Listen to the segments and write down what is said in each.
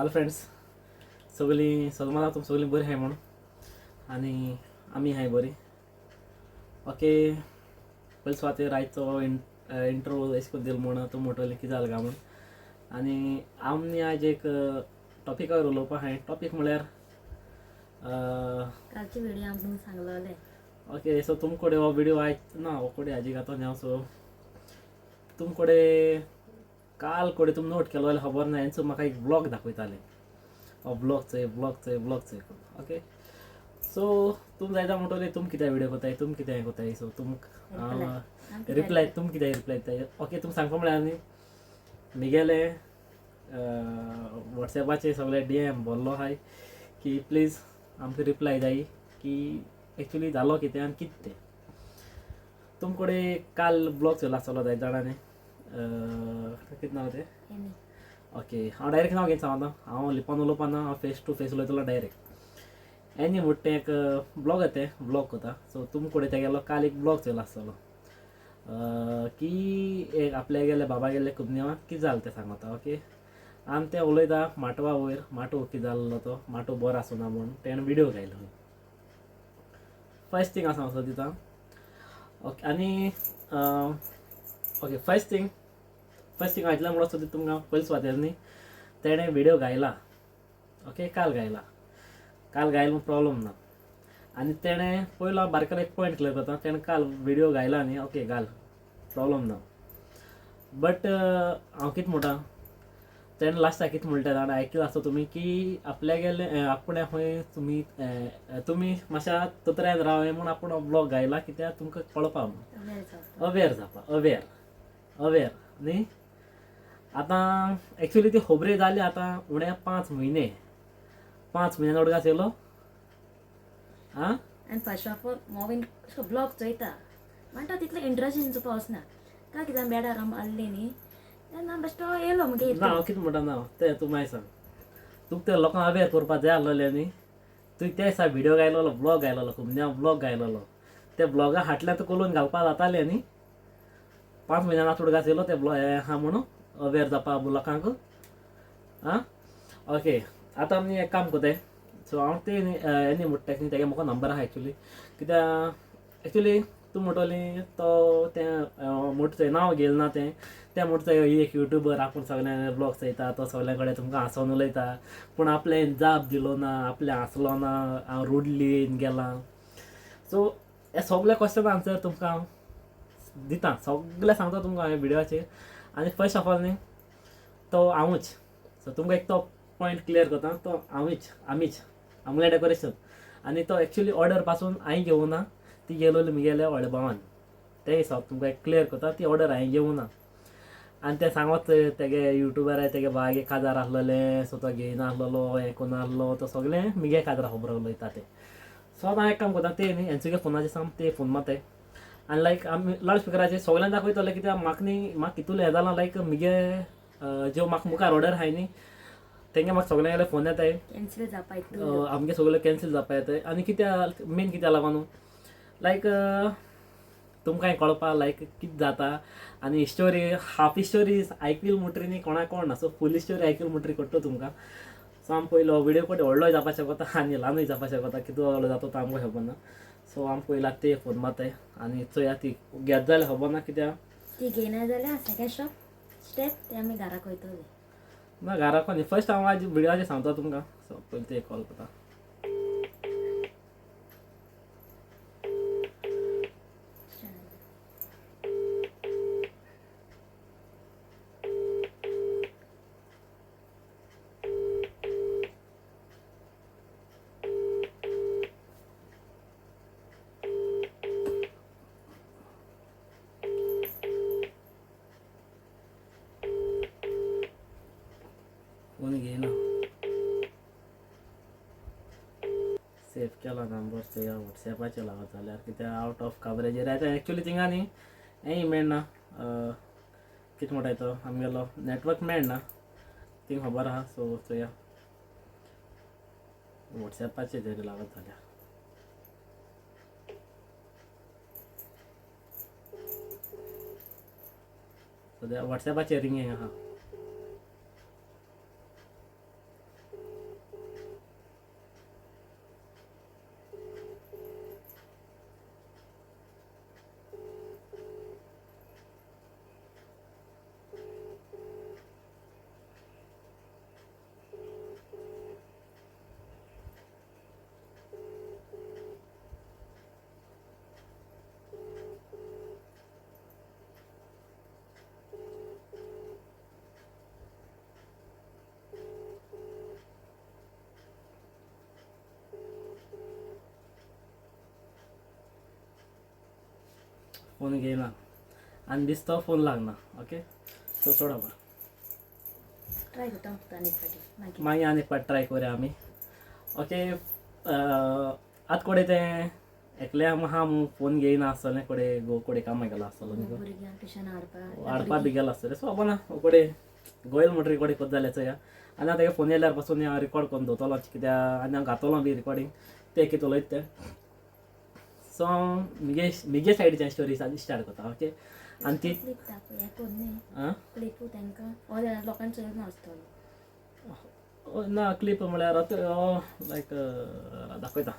Hello friends, सगळीं सलमाना तुम सगळीं बरी आहाय म्हूण आनी आमी आहाय बरी. ओके, पयले सुवातेर आयचो इंट्रो एशें करून दिलो म्हूण तूं म्हणटलें कितें जालें काय म्हूण. आनी आमी आयज एक टॉपिकार उलोवपा आहाय. टॉपीक म्हळ्यार कालची व्हिडिओ आमी तुमकां सांगलोले. ओके, सो तुमकडे हो व्हिडिओ आयज ना हो कडे हाजी घातो न्ही हांव. सो तुमकडे काल कडे तुमी नोट केलो जाल्यार खबर ना, हेंचो म्हाका एक ब्लॉग दाखयताले. हो ब्लॉग चोय, ब्लॉग चोय, ब्लॉग चोय करून. ओके, सो तुम जायता म्हणटले तुम कित्याक व्हिडिओ करताय, तुम कित्याक करताय. सो तुम रिप्लाय तुम कित्याक रिप्लाय दिताय. ओके, तुम सांगपा म्हळ्यार न्ही मिगेले वॉट्सॅपाचेर सगळे डी एम भरलो आहाय की प्लीज आमकां रिप्लाय जाय की एक्चुली जालो कितें आनी कितें तें. तुमकडे काल ब्लॉग चोयला आसतलो जायते जाणांनी. कितें नांव तें? ओके, हांव डायरेक्ट नांव घेवन सांगता, हांव लिपोन उलोवपा ना, हांव फेस टू फेस उलयतलो डायरेक्ट. एनी म्हणटा तें एक ब्लॉग तें ब्लॉग करता. सो तुमकडे तेगेलो काल एक ब्लॉग चोयला आसतलो की एक आपल्या गेले बाबा गेले कुमनेवाक कितें जालें तें सांगता. ओके, आनी तें उलयता माटवा वयर, माटव कितें जाल्लो तो माटव बरो आसना म्हूण तेणें व्हिडियो घायलो. फर्स्ट थींग हांव सांगता दिता. ओके, आनी ओके, फर्स्ट थिंग हांव इतलें म्हणून सोदता तुमकां, पयले सुवातेर न्ही तेणें व्हिडियो घायला. ओके, काल घायला, काल घायला म्हूण प्रॉब्लम ना. आनी तेणें पयलो हांव बारकेलो एक पॉयंट क्लियर करता. तेणें काल व्हिडियो घायला न्ही, ओके घाल, प्रॉब्लम ना. बट हांव कितें म्हणटा, तेणें लास्टाक कितें म्हणटा जाणा, आयकलां आसता तुमी की आपल्या गेले आपणें खंय तुमी तुमी मातशा तत्रायन रावय म्हूण आपूण ब्लॉग घायला कित्याक तुमकां कळपा म्हूण, अवेर जावपा, अवेर अवेर न्ही. आतां एक्चुली ती खबरी जाली आतां उणे 5 म्हयने, 5 म्हयन्यान उडगास येयलो. आं, आनी first of all Mauvin blog चोयता म्हणटा तितलें इंट्रस्ट चोवपा वचना का कित्याक बेडार आमी आहली न्ही तेन्ना बेश्टो येयलो मुगे. ना हांव कितें म्हणटा ना तें तूं मागीर सांग. तुका ते लोकांक अवेर करपा जाय आसलेलें न्ही, तुवें ते दिसा व्हिडियो घायलोलो, ब्लॉग घायलोलो, कुमन्या ब्लॉग घायलोलो. ते ब्लॉगा हाटल्यान तुका उलोवन घालपा जातालें न्ही. 5 म्हयन्यान आतां उडगास येयलो ते ब्लॉग हें आहा म्हणून अवेर जावपा लोकांक. आं, ओके, आतां आमी एक काम करताय. सो हांव ते एनी म्हणटा न्ही तेगे म्हाका नंबर आहा एक्चुली, कित्याक एक्चुली तूं म्हणटली तो तें म्हणटा नांव घेयलें ना तें, तें म्हणटा एक युट्यूबर आपूण सगळ्यां ब्लॉग चोयता, तो सगळ्या कडेन तुमकां हांसोन उलयता, पूण आपलें जाप दिलो ना, आपलें हांसलो ना, हांव रुडली गेलां. सो हे सगळे क्वेश्चन आन्सर तुमकां हांव दिता, सगळें सांगता तुमकां हांव व्हिडियोचेर. आनी फर्स्ट ऑफ ऑल न्ही तो हांवूच. सो तुमकां एक तो पॉयंट क्लियर करता, तो हांवूच, आमीच, आमगेलें डेकोरेशन. आनी तो एक्चुली ऑर्डर पासून हांवें घेवना, ती गेलोली मुगेल्या व्हडल्या भावान. तें हिसाब तुमकां एक क्लियर करता, ती ऑर्डर हांवें घेवना. आनी तें सांगत तेगे युट्यूबर तेगे भागे काजार आसलेलें, सो तो घेयना आसलेलो, हें कोन्न आसलो, तो सगळें मुगे काजरा खबर उलयता तें. सो आतां हांव एक काम करता, तें न्ही हेंचो फोनाचेर सांग, ते फोन मारताय आनी लायक आमी लावड स्पिकराचेर सगळ्यांक दाखयतले कित्याक म्हाका न्ही म्हाका कितूले हें जालां, लायक मुगे ज्यो म्हाका मुखार ऑर्डर आहाय न्ही तेंगे म्हाका सगळ्यांगेले फोन येताय, कॅन्सील जावपा आमगे सगळे कॅन्सील जावपा येताय. आनी कित्याक मेन कित्याक लागून न्हू लायक तुमकां कळपा लायक कितें जाता. आनी स्टोरी हाफ स्टोरी आयकली म्हणटरी न्ही कोणाक कोण ना, सो फूल स्टोरी आयकली म्हणटरी कळटा तुमकां. सो आमी पयलो व्हिडियो कोटे व्हडलोय जावपा शकता आनी ल्हानूय जावपा शकता, कितू व्हडलो जाता तो आमकां खबर ना. सो आमी पयला ते फोन मारताय आनी चोया ती घेत जाल्यार खबर ना कित्याक ती घेयना जाल्यार सेकेंड स्टेप ते आमी घराक वयतले. ना घराक न्ही, फर्स्ट हांव आज व्हिडियोचेर सांगता तुमकां. सो पयलीं ते कॉल करता. फोन घेयना, सेव केला नंबर चोया वॉट्सॅपाचेर लागत जाल्यार कित्याक आवट ऑफ कवरेज आतां एक्चुली थिंगा न्ही हेंय मेळना, कितें म्हणटाय तो आमगेलो नॅटवर्क मेळना थिंग खबर आहा. सो चोया वॉट्सॅपाचेर तरी लागत जाल्यार. सद्या वॉट्सॅपाचेर रिंगींग आहा. फोन घेयना आनी दिसतो फोन लागना. ओके सो सोड बाबा, ट्राय करता फक्त आनी एक फाटी मागीर मागीर आनी एक फावट ट्राय करुया आमी. ओके, आतां कोडे तें एकलें आहा फोन घेयना आसतलें, कोडे घोव कोडे कामाक गेलो आसतलो न्ही गो, भुरग्यांक ट्युशन हाडपाक हाडपा बी गेलो आसतलें. सो खबर ना कोडे गोयल म्हणटरी कोडे कोत जाल्यार चोया. आनी आतां तेगे फोन येयल्यार पासून हांव रिकॉर्ड करून दवरतलो, कित्याक आनी हांव घातलो बी रिकॉर्डिंग तें कितें उलयता तें. सो हांव म्हगे म्हगे सायडीच्यान स्टोरी स्टार्ट करता. ओके, आनी ती क्लिप दाखय हें कोन्न न्ही आं क्लिपू तांकां ऑल लोकांक चोयना आसतलो. ना क्लिप म्हळ्यार आतां लायक दाखयता.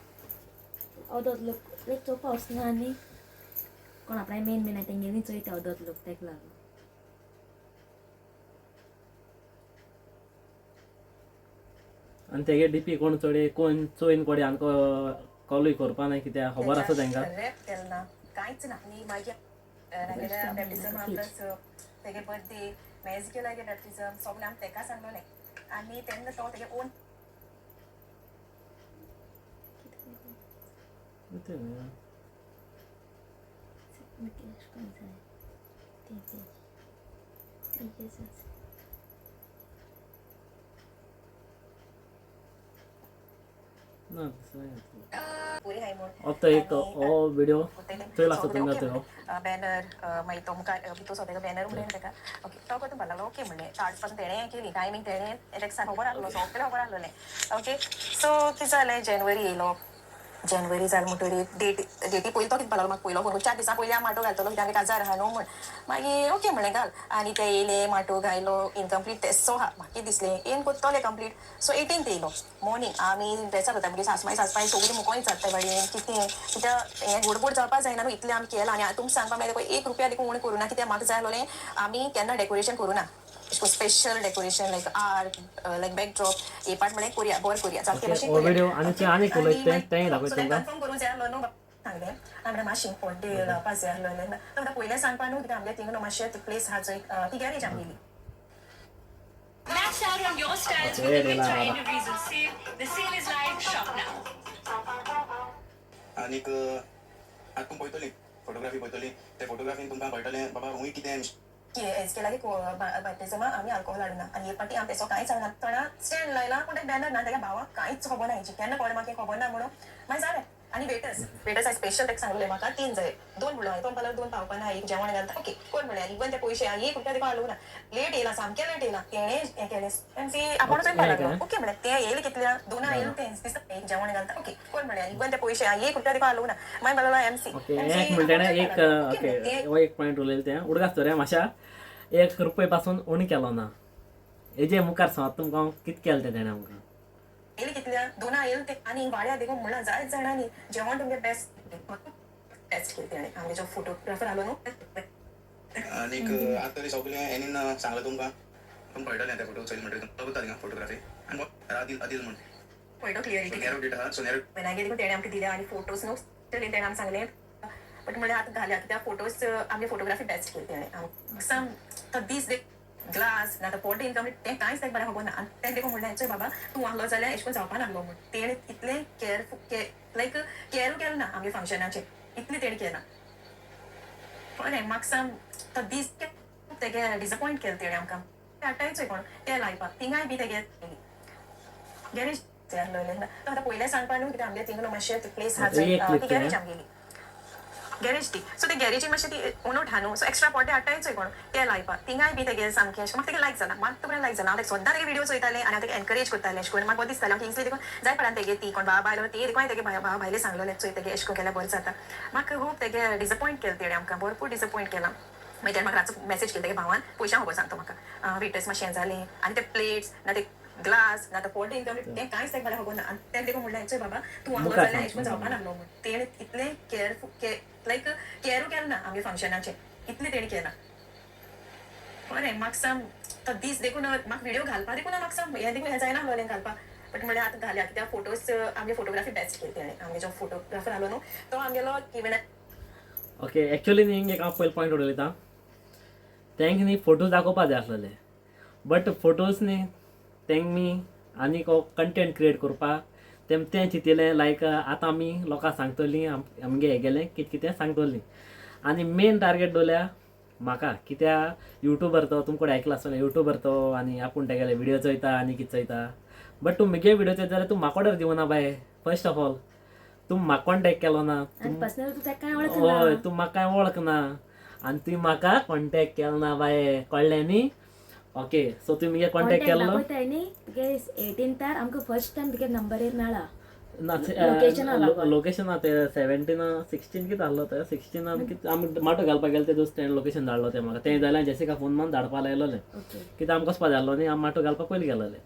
अदोत लोक लायक चोवपा वचना आनी कोण आपल्या मेन मेन तेंगेली चोयता अदोत लोक तेका लागून. आनी तेगे डीपी कोण चोडे कोण चोयन कोडे आमकां कॉलूय करपा नाय, कित्याक खबर आसा तेंकां. रॅप केलें ना, कांयच ना. आनी मागीर तागेल्या बॅप्टिजम प्लस तेगे बर्थडे मॅज केला गे बॅप्टिजम सगळें आमी तेका सांगलोलें. आनी तेन्ना तो तेगे ओन ना तशें पुरी हाय म्हूण आतां एक हो व्हिडिओ चोयला आसता तुमकां तो बॅनर मागीर तो मुखार भितर सो तेका बॅनर म्हणलें तेका. ओके, तो करता म्हणपाक लागलो ओके म्हणलें. चार्ज पासून तेणें केली टायमींग तेणें तेका खबर आहलो, सगळें खबर आहलोलें. ओके, सो कितें जालें, जेनवरी येयलो. जेनवरी जालें म्हणटरीर डेट डेटी पयलीं तो कितें म्हणपाक लागलो म्हाका पयलो फोन 4 दिसां पयलीं हांव माटो घालतलो कित्याक आमगे काजार आहा न्हू म्हूण. मागीर ओके म्हणलें घाल. आनी ते येयले माटो घायलो इनकम्प्लीट तेसो आहा. म्हाका कितें दिसलें येन कोत्तोले कंप्लीट. सो 18 येयलो मॉर्निंग आमी ड्रेसाक वता मुगे सासमाय सासपाय सगळीं मुकोय जाता बाडयेन कितें कित्याक हें गोडबोड जावपा जायना न्हू इतलें आमी केलां. आनी तुमकां सांगपा मेळटा पळय 1 रुपया देखून उणें करूं ना, कित्याक म्हाका जाय आसलोलें आमी केन्ना डेकोरेशन करूं ना, special decoration like art like backdrop हे पार्ट म्हणलें कोरया बरें कोरया जाता ओके, हो व्हिडिओ आनी ते आनीक उलयता तें तेंय दाखयता तुमकां. कन्फर्म करूं जाय आसलो न्हू सांगलें. हांवें म्हणलें मातशें पड्डे लावपा जाय आसलोलें. तो म्हणटा पयलें सांगपा न्हू कित्याक आमगे थिंगा न्हू मातशें प्लेस आहा चोय ती गॅरेज आमगेली. Max out on your styles Okay, with the Leila. Myntra End of Reason sale. The sale is live. Shop now. आनीक आतां तुमी पळयतली फोटोग्राफी पळयतली, ते फोटोग्राफीन तुमकां कळटलें बाबा हूंय कितें एज केला की बॅप्टिजमा आमी आल्कोहोल हाडूना आनी हे पाटी आमी तेसो कांयच हाडना. तोणा स्टँड लायला पूण ते बॅनर ना, तेगे भावाक कांयच खबर ना हेची, केन्ना कळ्ळें म्हाका खबर ना म्हणून मागीर जालें. आनी वेटर्स वेटर्स हांवें स्पेशल तेका सांगलें म्हाका 3 जाय, 2 म्हणलो हांवें, तो म्हणपाक लागलो 2 पावपा ना, एक जेवण घालता. ओके कोण म्हणलें. इवन ते पयशे 1 रुपया देखून हालूं ना, लेट येयला सामकें लेट येयला तेणें हें केलें. एमसी आपूणच म्हणपाक लागलो ओके म्हणलें. तें येयलें कितल्या 2 येयलें तें दिसता एक जेवण घालता. ओके कोण म्हणलें. इवन ते पयशे 1 रुपया देखून हालूं ना. मागीर म्हणपाक लागलो एमसी ओके, एक म्हणटा तेणें एक ओके हो एक पॉयंट उलयलें तें उडगास दवरया मातशा, 1 रुपये पासून उणें केलो ना. हेजे मुखार सांगता तुमकां हांव कितें केलें तें तेणें आमकां. येयलें कितल्या 2 येयलें तें. आनी वाड्या देखून म्हणलां जायत जाणांनी जेवण तुमगें बेस्ट बेस्ट केलें तेणें. आमगे जो फोटोग्राफर आसलो न्हू आनीक आतां तरी सगळें एनीन सांगलां तुमकां, तुमकां कळटलें ते फोटो चोयले म्हणटकीर तुमकां थिंगा फोटोग्राफी आनी आदिल आदिल म्हूण पळयतो क्लियरिटी नॅरो डेट आहा. सो नॅरो विनायक देखून तेणें आमकां दिल्या आनी फोटोज न्हू तेणें आमकां सांगलें. बट म्हणलें आतां घाल्या कित्याक फोटोज आमगे फोटोग्राफी बेस्ट केली तेणें. सम तो दीस देख ग्लास ना तर पोट इनकम्प्लीट तें कांयच ताका बरें खबर ना. आनी तें देखून म्हणलें चोय बाबा तूं आहलो जाल्यार एशें करून जावपा नासलो म्हूण. तेणें इतलें केअर लायक केअरूय केलें ना आमगे फंक्शनाचें, इतलें तेणें केलां. बरें म्हाका साम तो दीस तेगे डिसअपॉयंट केलें तेणें आमकां. हाडटाय चोय कोण ते लायपाक थिंगाय बी तेगे गॅरेज आसलोलें. तो आतां पयलें सांगपा न्हू कित्याक आमगे थिंगा न्हू मातशें प्लेस आहा चोय ती गॅरेज आमगेली गॅरेज ती. सो ते गॅरेजीक मातशें ती उणोट आहा न्हू, सो एक्स्ट्रा पड्डे हाडटाय चोय कोण ते लायपाक थिंगाय बी तेगे सामकें अशें म्हाका तेगे लायक जाला, म्हाका बरें लायक जाला. हांव तेका सद्दां तेगे व्हिडियो चोयतालें आनी हांव तेका एनकरेज करतालें अशें करून. म्हाका बरें दिसतालें हांव किंग्सली देखून जाय पडना तेगे ती कोण भाव बायल ती देखून तेगे भाव भायले सांगलोलें चोय तेगे अशें करून केल्यार बरें जाता. म्हाका खूब तेगे डिसअपॉयंट केलें तेणें आमकां, भरपूर डिसअपॉयंट केलां. मागीर तेणें म्हाका रातचो मॅसेज केली तेगे भावान पयशां खबर सांगता म्हाका वेटर्स मातशें हें जालें आनी ते प्लेट्स ना ते ग्लास ना ते पोट इनकम्प्लीट तें कांयच ताका बरें खबर ना. आनी तें देखून म्हणलें चोय बाबा तूं आहलो मुखार जाल्यार एशें करून सांग. जावपा नासलो म्हूण. तेणें इतलें केअर लायक केअरूय केलें ना आमगे फंक्शनाचें, इतलें तेणें केलां. बरें म्हाका साम तो दीस देखून म्हाका व्हिडियो घालपा देखून म्हाका साम हें देखून हें जायना आसलोलें घालपा. बट म्हणलें आतां घाल्या कित्याक फोटोज आमगे फोटोग्राफी बेस्ट केली तेणें. आमगे जो फोटोग्राफर आसलो न्हू तो आमगेलो even. Okay, actually न्ही एक हांव पयलो पॉयंट उलयता, तेंक न्ही फोटोज दाखोवपा जाय आसलेले, बट फोटोज न्ही तेंक मी आनीक कंटेंट क्रिएट करपाक तेम तें चिंतिलें लायक आतां आमी लोकांक सांगतलीं आमगे हें गेलें कितें कितें सांगतलीं. आनी मेन टार्गेट दवरल्या म्हाका, कित्याक युट्यूबर तो तुमकडे आयकला आसतलें, युट्यूबर तो आनी आपूण तेगेले व्हिडियो चोयता आनी कितें चोयता. बट तूं मुगे व्हिडियो चोयता जाल्यार तूं म्हाका ऑर्डर दिवना बाय. फर्स्ट ऑफ ऑल तूं म्हाका कॉन्टेक्ट केलो ना, हय तूं म्हाका कांय वळखना आनी तुवें म्हाका कॉन्टेक्ट केलो ना बाये, कळ्ळें न्ही? ओके, सो तुवें मुगे कॉन्टेक्ट केल्लो एटीन आमकां फर्स्ट टायम तुगे नंबर मेळ्ळा ना, लोकेशन ते 17 16 कितें आहलो ते 16 कितें आमी माटो घालपाक गेले ते दोस्त तेणें लोकेशन धाडलो तें म्हाका. तें जाल्यार जेसिका फोन मारून धाडपा लायलोलें, कित्याक आमकां वचपा जाय आसलो न्ही, आमी माटो घालपाक पयलीं गेलोले.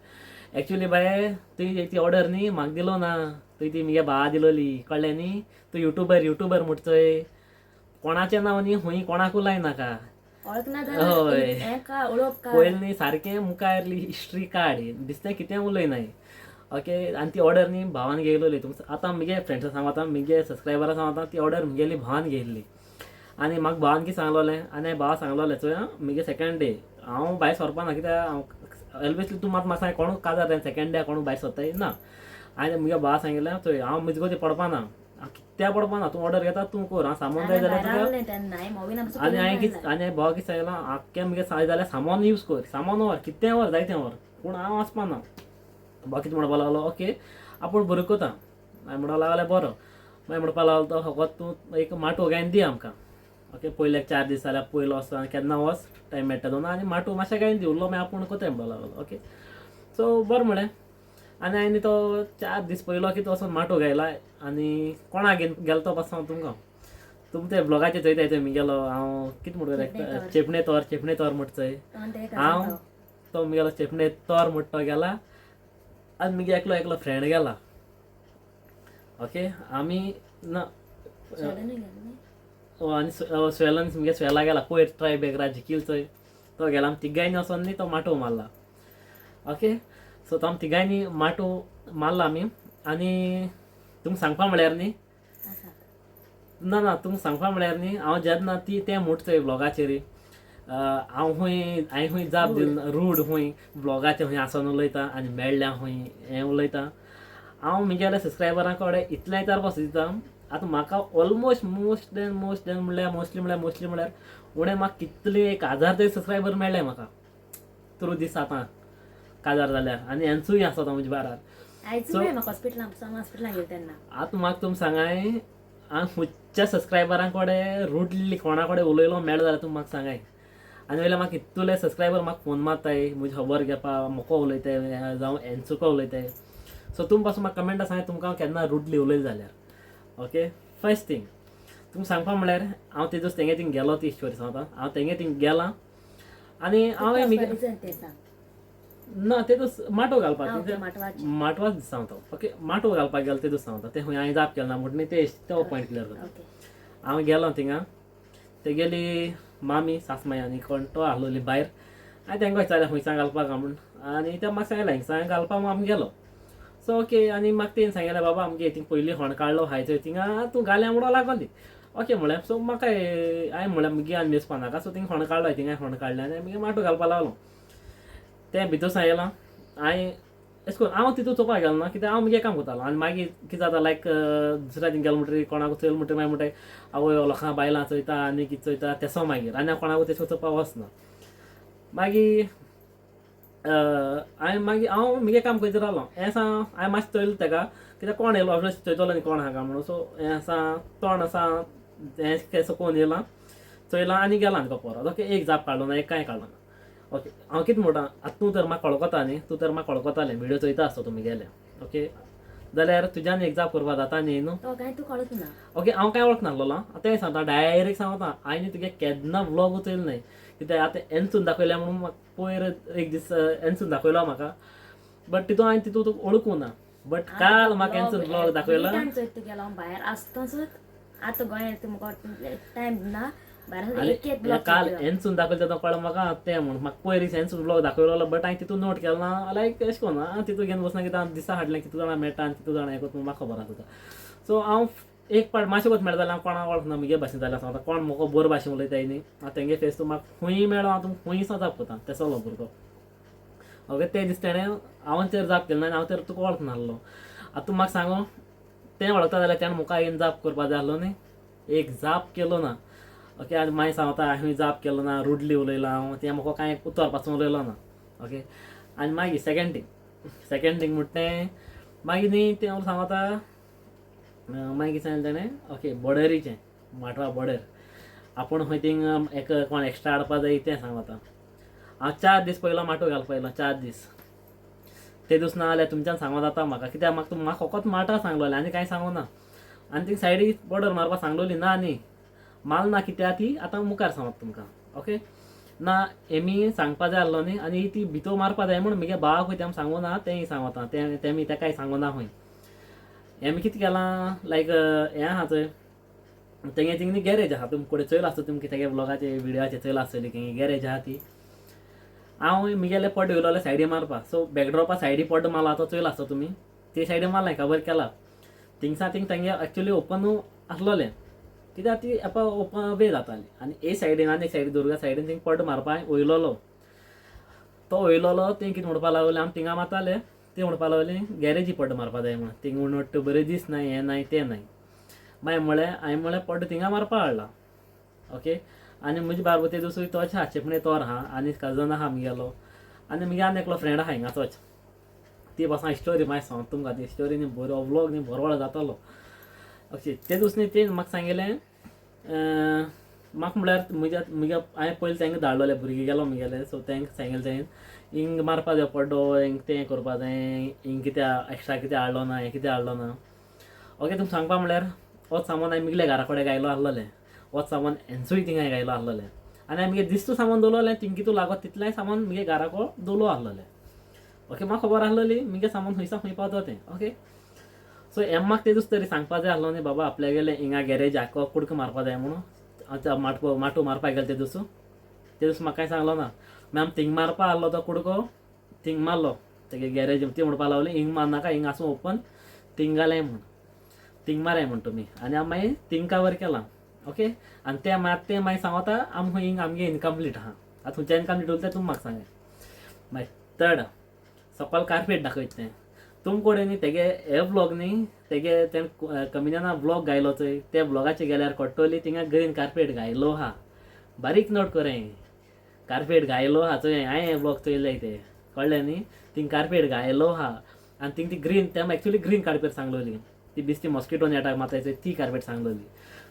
एक्चुली बाये तुवें ती ऑर्डर न्ही म्हाका दिलो ना, तुवें ती मुगे भावा दिलोली, कळ्ळें न्ही? तूं युट्यूबर युट्यूबर म्हूट चोय, कोणाचें नांव न्ही खूंय कोणाकूय लायनाका. हय, पयलीं न्ही सारकें मुखार हिस्ट्री काड, दिसता कितें उलयनाय. ओके, आनी ती ऑर्डर न्ही भावान घेयलोली. तुमकां आतां मुगे फ्रेंड्सां सांगता, मुगे सबस्क्रायबरां सांगता, ती ऑर्डर मुगेली भावान घेयल्ली. आनी म्हाका भावान कितें सांगलोलें, आनी भावा सांगलोलें चोय आं मुगे सेकेंड डे हांव भायर सरपा ना, कित्याक हांव ऑब्वियसली तूं मात म्हाका सांग कोणूय काजार जाय सेकेंड डे कोणूय भायर सरताय ना. आनी मुगे भावा सांगिल्लें चोय हांव मजगती पडपा ना, कित्याक पडपा ना, तूं ऑर्डर घेता तूं कर, हांव सामान जाय जाल्यार तुका. आनी हांवें कितें, आनी भावा कितें सांगलां, आख्खें मुगे जाय जाल्यार सामान यूज कर, सामान व्हर, कितें व्हर जाय तें व्हर, पूण हांव वचपा ना. भाव कितें म्हणपाक लागलो, ओके आपूण बरो कोता. मागीर म्हणपाक लागलें बरो. मागीर म्हणपाक लागलो तो फकत तूं एक माटो गायन दी आमकां. ओके, पयले 4 दीस जाल्यार पयलो वच केन्ना वच टायम मेळटा दोन, आनी माटो मातशें गायन दी, उरलो मागीर आपूण कोताय म्हणपाक लागलो. ओके, सो बरें म्हळें. आनी हांवें तो 4 दीस पयलो की तो वचोन माटो गायला. आनी कोणाक घेवन गेलो तो पासून सांग तुमकां, तुम ते ब्लॉगाचेर चोयताय थंय मुगेलो हांव कितें म्हणटा चेपणे तोर, चेपणे तोर म्हूट चोय हांव, तो मुगेलो चेपणे तोर म्हूट तो गेला. आनी मुगे एकलो एकलो फ्रेंड गेला. ओके, आमी ना आनी स्वेलन मुगे स्वेला गेला, पयर ट्राय बेगरा जिकील चोय तो गेला. आमी तिगांयनी वचोन न्ही तो माटो मारला. ओके, सो तो आमी तिगांयनी माटो मारला आमी. आनी तुमकां सांगपा म्हळ्यार न्ही, ना ना तुमकां सांगपा म्हळ्यार न्ही, हांव जेन्ना ती तें म्हूट चोय ब्लॉगाचेर हांव खूंय हांवें खूंय जाप दिल रूड खूंय ब्लॉगाचेर खूंय आसोन उलयता आनी मेळ्ळ्या खूंय हें उलयता. हांव मुगेल्या सबस्क्रायबरां कडेन इतलें विचारपाक सोदता, आतां म्हाका ऑलमोस्ट मोस्ट देन मोस्ट देन म्हणल्यार मोस्टली म्हणल्यार मोस्टली म्हणल्यार उणें म्हाका कितले 1000 तरी सबस्क्रायबर मेळ्ळे म्हाका थ्रू दीस आतां काजार जाल्यार. आनी हेंचूय आसा तो म्हज्या बारार. आतां म्हाका तुमी सांगाय, हांव खुबच्या सबस्क्रायबरां कडेन रुडली कोणा कडेन उलयलो मेळ्ळो जाल्यार तुमी म्हाका सांगाय. आनी वयल्यान म्हाका इतले सबस्क्रायबर म्हाका फोन मारताय, म्हजी खबर घेवपा, म्हाका उलयताय जावं हेंचुको उलयताय. सो तुमी पासून म्हाका कमेंटा सांगाय तुमकां हांव केन्ना रुडली उलयलें जाल्यार. ओके, फर्स्ट थींग तुमकां सांगपा म्हणल्यार हांव ते दीस तेंगे थिंग गेलो, ती स्टोरी सांगता. हांव तेंगे थिंग गेलां आनी हांवें ना ते दीस माटो घालपाक, माटवाच दीस सांगता. ओके, माटो घालपाक गेलो ते दीस सांगता, तें खंय हांवें जाप केलो ना म्हूण ते तो पॉयंट क्लियर करता. हांव गेलो थिंगा, तेगेली मामी सासमाय आनी कोण तो आहलोली भायर, हांवें तेंकां विचारलें खंयसान घालपाक म्हूण, आनी ते म्हाका सांगलें हिंगसान घालपाक म्हूण आमी गेलो. सो ओके, आनी म्हाका तेणें सांगलें बाबा आमगे थिंग पयलीं होण काडलो हाय चोय थिंगा तूं घाल्या म्हणून लागली. ओके म्हळें. सो म्हाका हांवें म्हळें मुगे आनी मेजपा नाका. सो थिंग होण काडलो, थिंगा होण काडलें आनी मुगे माटो घालपाक लागलो. तें भितर सांगलां हांवें एशें करून हांव तितून चोवपाक गेलो ना, कित्याक हांव मुगे काम करतालो. आनी मागीर कितें जाता लायक दुसऱ्या थिंग गेलो म्हणटकीर कोणाक चोयलें म्हणटकीर मागीर म्हणटाय आवय लोकां बायलां चोयता आनी कितें चोयता तेसो मागीर, आनी हांव कोणाकूय तेसो चोवपाक वचना. मागीर हांवें मागीर हांव मुगे काम करीत रावलो. हें आसा हांवें मातशें चोयलें तेका, कित्याक कोण येयलो ऑब्वियसली चोयतलो न्ही कोण आहा काय म्हणून. सो हें आसा तोंड आसा हें केसो कोण येयला चोयलां आनी गेला आनी परत. ओके, एक जाप काडलो ना, एक कांय काडलो ना. ओके, हांव कितें म्हणटा, आतां तूं तर म्हाका वळखता न्ही, तूं तर म्हाका वळखतालें, व्हिडियो चोयता आसतो तुमी गेले. ओके, जाल्यार तुज्यान एक जाप करपा जाता न्ही न्हू. ओके, हांव कांय वळखनासलो, तें सांगता डायरेक्ट सांगता, हांवें तुगे केन्ना व्लॉग चोयलो न्हय, कित्याक आतां एनसून दाखयल्या म्हणून म्हाका पयर एक दीस एनसून दाखयलो म्हाका, बट तितून हांवें तितून तुका वळखूं ना. बट काल म्हाका एनसून व्लॉग दाखयलो. भायर आसताच आतां गोंयांत म्हाका टायम ना, आनी काल एनसून दाखयलो तेन्ना कळ्ळें म्हाका तें म्हूण. म्हाका पयर दीस एनसून व्लॉग दाखयलो, बट हांवें तितून नोट केलो ना, लायक एशें करून हांव तितून घेवन बसना, कित्याक दिसा हाडलें कितू जाणां मेळटा आनी कितू जाणां हें करता म्हाका खबर आसा. सो हांव एक पाट मातशें कोत मेळटा जाल्यार हांव कोणाक वळखना मुगे भाशेन जाल्यार सांगता, कोण म्हाका बरो भाशेन उलयताय न्ही, हांव तेंगे फेस तूं म्हाका खूंय मेळो हांव तुमकां खूंय जाप करता तेसलो भुरगो. ओके, ते दीस तेणें हांवें तर जाप केली ना आनी हांव तर तुका वळखनासलो. आतां तूं म्हाका सांगो तें वळखता जाल्यार तेणें म्हाका येवन जाप करपा जाय आसलो न्ही, एक जाप केलो ना. ओके आनी मागीर सांगता हांवें जाप केलो ना, रुडली उलयलां हांव, तें म्हाका कांय उतर पासून उलयलो ना. ओके आनी मागीर सेकेंड थींग म्हणटा तें मागीर न्ही तें हांव सांगता मागीर सांगलें तेणें ओके बॉर्डरीचें माटवा बॉर्डर आपूण खंय थिंग एक कोण एक्स्ट्रा हाडपा जाय तें सांगता. हांव 4 दीस पयलो माटो घालपा येयलो, 4 दीस ते दीस ना जाल्यार तुमच्यान सांगो जाता म्हाका, कित्याक म्हाका म्हाका फकत माटा सांगलोलें आनी कांय सांगू ना. आनी थिंग सायडी बॉर्डर मारपा सांगलोली ना न्ही माल ना कित्याक ती आतां मुखार सांगत तुमकां. ओके ना हेमी सांगपा जाय आसलो न्ही आनी ती भितर मारपा जाय म्हूण म्हगे भावाक खंय तें सांगू ना, तेंय सांगता तें तेमी तेकाय सांगू ना खंय. हेमी कितें केलां लायक हें आहा चोय तेंगे थिंग न्ही गॅरेज आहा, तुमकां कडेन चोयला आसता तुमकां तेगे ब्लॉगाचे व्हिडियोचे चोयला आसतली तेंगे गॅरेज आहा ती. हांव म्हगेले पड्डो येयलो सायडी मारपा, सो बॅकड्रॉपा सायडी पड्डो मारला तो चोयला आसता तुमी, ते सायडी मारला खबर केला थिंगसा थिंग तेंगे एक्चुली ओपन आसलोलें कित्याक ती एपा ओपन वे जाताली. आनी ए सायडीन आनी एक सायडी दुर्गा सायडीन थिंग पड्डो मारपा वयलोलो तो वयलोलो तें कितें म्हणपा लागले आमी थिंगा मारताले ते म्हणपा लागले गॅरेजी पड्डो मारपा जाय म्हूण, थिंग म्हणट बरें दीस ना हें नाय तें नाय. मागीर म्हळें हांवें म्हळें पड्डो थिंगा मारपा हाडला. ओके आनी म्हजे बारबो ते दुसरो तोच आहा चेपणे तोर आहा आनी कजन आहा म्हगेलो आनी म्हगे आनी एकलो फ्रेंड आहा हिंगाचोच. ती पासून स्टोरी मागीर सांग तुमकां, ती स्टोरी न्ही बरो व्लॉग न्ही बरो जातलो. ओके ते दुसरे तें म्हाका सांगलें म्हाका म्हळ्यार म्हज्या म्हगे हांवें पयलीं तांकां धाडलोले भुरगे गेलो म्हगेले, सो तांकां सांगलें तें हिंग मारपा जाय पड्डो, हिंग तें करपा जाय, हिंग कितें एक्स्ट्रा कितें हाडलो ना, हें कितें हाडलो ना. ओके तुमकां सांगपा म्हळ्यार होच सामान हांवें म्हगेल्या घरा कडेन गायलो आसलोलें, होच सामान हेंचूय थिंगां गायलो आसलोलें आनी हांवें म्हगे दिस्तू सामान दवरलें थिंग कितू लागत तितलेंय सामान म्हगे घराको दवरलो आसलोलें. ओके म्हाका खबर आसलोली म्हगे सामान खंयसा खंय पावता तें. ओके सो हें म्हाका ते दीस तरी सांगपा जाय आसलो न्ही बाबा आपल्यागेले हिंगा गॅरेज आखो कुडको मारपा जाय म्हणून आतां माटो माटो मारपा गेले ते दीस, ते दीस म्हाका कांय सांगलो ना. मागीर आमी थिंग मारपा आहलो तो कुडको थिंग मारलो तेगे गॅरेज ती म्हणपा लागली हिंग मारनाका हिंग आसूं ओपन थिंग घालाय म्हूण, थिंग माराय म्हूण तुमी आनी आमी मागीर थिंग कवर केलां. ओके आनी तें मात तें मागीर सांगता आमकां हिंग आमगे इनकम्प्लीट आहा, आतां खंयच्या इनकम्प्लीट उरता तुमी म्हाका सांगाय. मागीर थर्ड सकयल कार्पेट दाखयता तें तुमकडे न्ही तेगे हे व्लॉग न्ही तेगे तेणें कमिन्याना व्लॉग घायलो चोय ते व्लॉगाचे गेल्यार कळटली थिंगा ग्रीन कार्पेट घायलो आहा, बारीक नोट कर कार्पेट घायलो आहा चोय हांवें हे व्लॉग चोयले ते कळ्ळें न्ही, थिंग कार्पेट घायलो आहा आनी थिंग ती ग्रीन तें एक्चुली ग्रीन कार्पेट सांगलोली ती बेश्टी मॉस्किटो नेटाक मारताय चोय ती कार्पेट सांगलोली.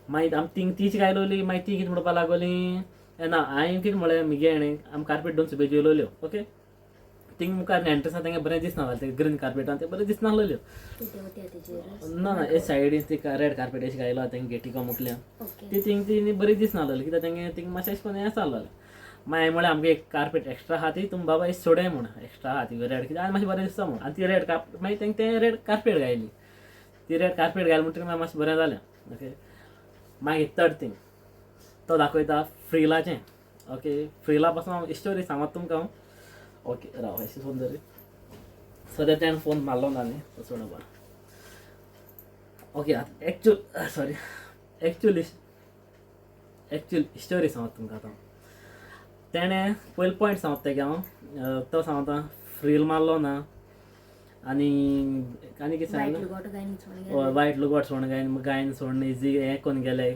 मागीर आमी थिंग तीच घायलोली मागीर ती कितें म्हणपा लागोली ना हांवें कितें म्हळें म्हगे हेणें आमी कार्पेट 2 सुबेज येयलोल्यो. ओके थिंग मुखार एंट्रन्सा तेंगे बरें दिसना जालें तें ग्रीन कार्पेटान तें बरें दिसनासलेल्यो ना ना हे सायडीन ती रेड कार्पेट अशें घायला तेंगे गेटीको मुखल्यान ती थिंग ती बरी दिसनासलेली कित्याक तेंगे थिंग मातशें अशें करून हें जालें. मागीर म्हळें आमगे एक कार्पेट एक्स्ट्रा आहा ती तुमी बाबा सोडय म्हूण एक्स्ट्रा आहा ती रेड कित्याक आनी मातशें बरें दिसता म्हूण आनी ती रेड कार्पेट मागीर तेंगे तें रेड कार्पेट घायली, ती रेड कार्पेट घायली म्हणटकीर मागीर मातशें बरें जालें. ओके मागीर थर्ड थींग तो दाखयता फ्रिलाचें. ओके फ्रिला पासून हांव स्टोरी सांगत तुमकां हांव. ओके राव अशें फोन धरी सद्या तेणें फोन मारलो ना न्ही तो सोड बरो. ओके आतां एक्चुअल सॉरी एक्चुअल स्टोरी सांगत तुमकां आतां. तेणें पयलो पॉयंट सांगता तेगे हांव, तो सांगता फ्रील मारलो ना आनी आनी कितें सांगलें वायट लुगोट सोण गायन गायन सोण इजी हें कोन्न गेले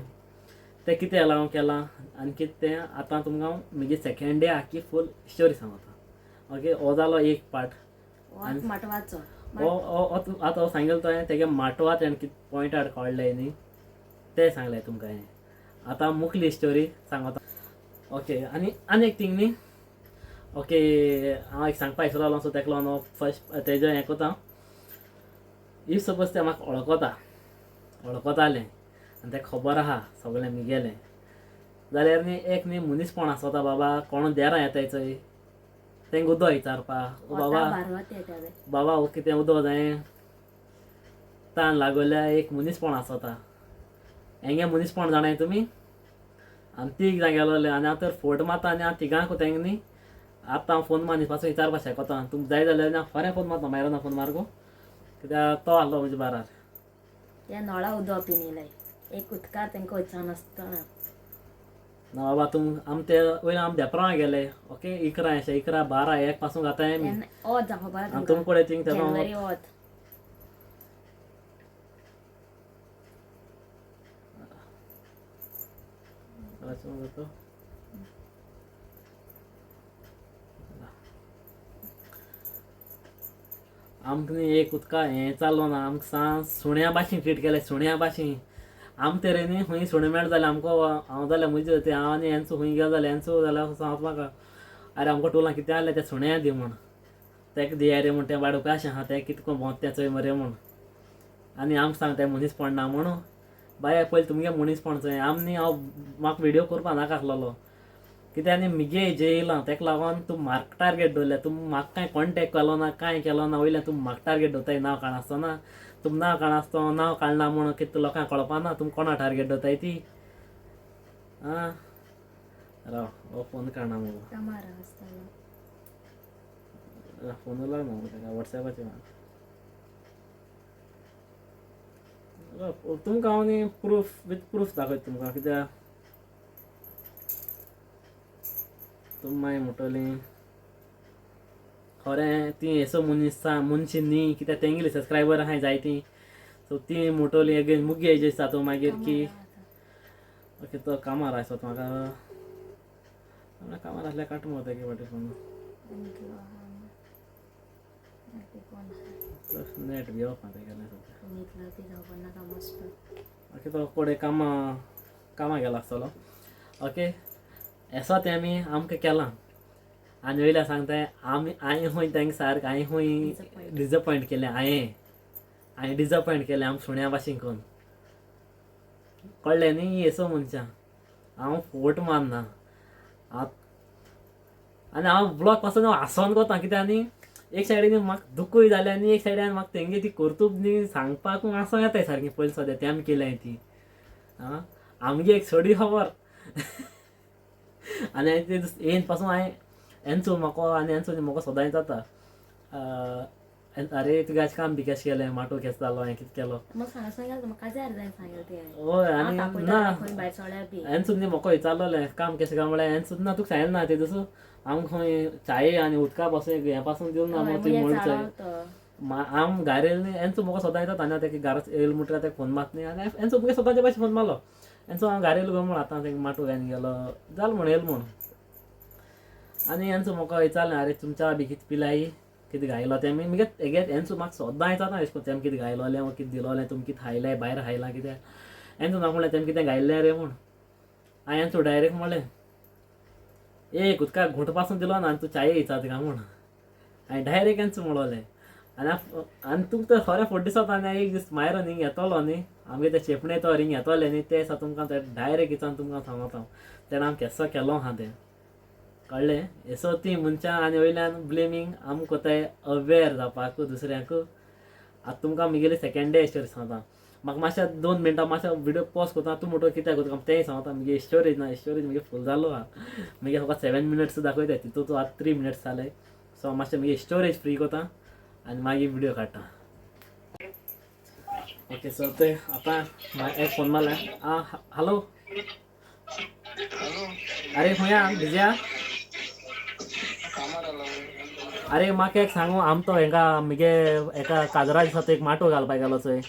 तें कितें हांव केलां आनी कितें तें आतां तुमकां हांव म्हजी सेकेंड डे आखी फूल स्टोरी सांगता. ओके हो जालो एक पार्ट माटवाचो हो आतां सांगेलो तो तेगे माटवा तेणें कितें पॉयंट आउट काडले न्ही तें सांगलें तुमकां हांवें. आतां मुखली स्टोरी सांगता. ओके आनी आनी एक थींग न्ही ओके हांव एक सांगपा विसरलो सो तेका लागून हांव फर्स्ट तेजें हें कोता. If suppose तें म्हाका वळखता वळखतालें आनी तेका खबर आहा सगळें म्हगेलें जाल्यार न्ही एक न्ही मनीसपण आसता बाबा कोण देरां येताय चोय तेंका उदक विचारपा बाबा बाबा हो कितें उदक जाय तान लागोल्या एक मनीसपण आसता हेंगे मनीसपण जाणाय तुमी. आनी तीग जाण गेलोले आनी हांव तर फोट मारता आनी हांव तिगांकू तेंका न्ही आतां हांव फोन मार पासून विचारपाक शकता तुमकां जाय जाल्यार हांव फाल्यां फोन मारता मायराना फोन मारगो कित्याक तो आहलो म्हज्या बारार त्या नळा उदक पिनिलाय एक उदकार तांकां वचना नासतना ना बाबा तुम आम ते वयल्यान आम देपरां गेले. ओके 11 अशें 11 12 1 पासून घाताय आमी आनी तुम कडेन थिंग तेजो वाचून जातो. आमकां न्ही एक उदका हें चाललो ना, आमकां सांग सुण्या भाशेन ट्रीट केलें, सुण्या भाशेन. आम तेरेनी खंय सुणें मेळटा जाल्यार आमकां हांव जाल्यार म्हजे ते हांव आनी हेंचो खंय गेलो जाल्यार हेंचो जाल्यार सांगता म्हाका, आरे आमकां टोलां कितें आहलें तें सुण्या दी म्हूण, तेका दिया रे म्हूण, तें बाडू कशें आहा तें कितें करून भोंवता तें चोय मरे म्हूण. आनी आमकां सांगता मनीसपण ना म्हणून. बाये पयलीं तुमगे मनीसपण चोय. आम न्ही हांव म्हाका व्हिडियो करपा नाका आसलेलो, कित्याक आनी मिगे हेजेर येयलां तेका लागोन तूं म्हाका टार्गेट दवरल्या. तूं म्हाका कांय कॉन्टेक्ट केलो ना, कांय केलो ना, वयल्यान तूं म्हाका टार्गेट दवरताय नांव काडनासतना. तुम नांव काडनासतना नांव काडना म्हणून कितें लोकांक कळपा ना तुम कोणा टार्गेट दवरताय ती. आं राव हो फोन काडना मुगो, कामार आसतालो. फोन लाय मुगो ताका वॉट्सॅपाचेर. तुमकां हांव न्ही प्रूफ वीथ प्रूफ दाखयता तुमकां, कित्याक तुमी मागीर म्हणटलीं खरें ती येसो मनीस मनशी न्ही, कित्याक तेंगेली सबस्क्रायबर आहाय जायतीं. सो ती म्हणटली अगेन मुगे हेजेर दिसता मागीर की ओके तो कामार आसत म्हाका कामार आसल्यार काट मुगो तेगे फाटी फोन. नेट घेवप ना तेगेलें सद्या. ओके तो कोडे कामां कामां गेलो आसतलो. ओके येसो तें आमी आमकां केलां आनी वयल्या सांगताय आमी हांवें खंय तांकां सारकें हांवें खंय डिजपॉयंट केलें, हांवें हांवें डिजपॉयंट केलें आमकां सुण्या भाशेन करून. कळ्ळें न्ही येसो मनशां हांव फोट मारना. आनी हांव ब्लॉग पासून हांव हांसोन कोता, कित्याक न्ही एक सायडीन म्हाका दुखूय जालें आनी एक सायडीन म्हाका तेंगे ती कर्तूब न्ही सांगपाक हांसोंक येताय सारकें. पयलीं सद्या तें आमी केल्याय ती आं आमगे एक सडी खबर. आनी हांवें ते येयन पासून हांवें एन्सो म्हाका आनी एन्सो म्हाका सदांच जाता, अरे तुगे अशें काम बी कशें केलें, माटो केसो जालो, हांवें कितें केलो. हय आनी ना हें सुद्दां म्हाका विचारलेलें काम केशें काय म्हळ्यार हें सुद्दां तुका सांगलें ना तें दसो आमकां खंय चाये आनी उदका पासून हें पासून दिवन ना मग तुवें म्हणचें आम घार येयलें न्ही. एन्सो म्हाका सदां येता आनी तेका घरा येयलें म्हणटकीर तेका फोन मारता न्ही. आनी एन्सो मुगे सदांचे भाशेन फोन मारलो, एन्सो हांव घार येयलो गो म्हूण आतां तेका माटो घायन गेलो जालें म्हण येयलो म्हूण. आनी एन्सो म्हाका विचारलें अरे तुमच्या बी कितें पिलाय कितें घायलो तें मी मुगे हेगे एन्सो म्हाका सदां विचारता अशें करून तेम कितें घायलोलें वा कितें दिलोलें तुमी कितें खायलें भायर खायलां कितें. एन्सो म्हाका म्हणलें तेम कितें घायल्लें रे म्हूण. हांवें एन्सो डायरेक्ट म्हणलें एक उदका घोंट पासून दिलो ना आनी तूं चाये विचारता काय म्हूण. हांवें डायरेक्ट एन्सो म्हणलें. आनी आनी तुमकां तर खरें फुडें दिसता आनी एक दीस मायरो हिंग येतलो न्ही आमगे ते चेपणे तो हिंग येतले न्ही ते दिसा तुमकां ते डायरेक्ट विचारून तुमकां सांगता हांव तेणें आमकां केसो केलो आहा तें कळ्ळें. येसो ती मनशां आनी वयल्यान ब्लेमींग आमकां कोताय अवेर जावपाक दुसऱ्यांक. आतां तुमकां मुगेली सेकेंड डे स्टोरी सांगता. म्हाका मातशें 2 मिनटां मातशें व्हिडियो पॉज करता, तूं म्हणटा कित्याक करता तेंय सांगता. मुगे स्टोरेज ना, स्टोरेज मुगे फूल जालो आहा. मुगे फकत 7 मिनट्स दाखयता तितून तूं आतां 3 मिनट्स जाले. सो मातशें मुगे स्टोरेज फ्री करता आनी मागीर व्हिडियो काडटा. ओके सो ते आतां एक फोन मारला. आं हॅलो, अरे खंय आहा बिजी आहा? अरे म्हाका एक सांगू, आम तो हेका मुगे एका काजरा दिसा तो एक माटो घालपाक गेलो चोय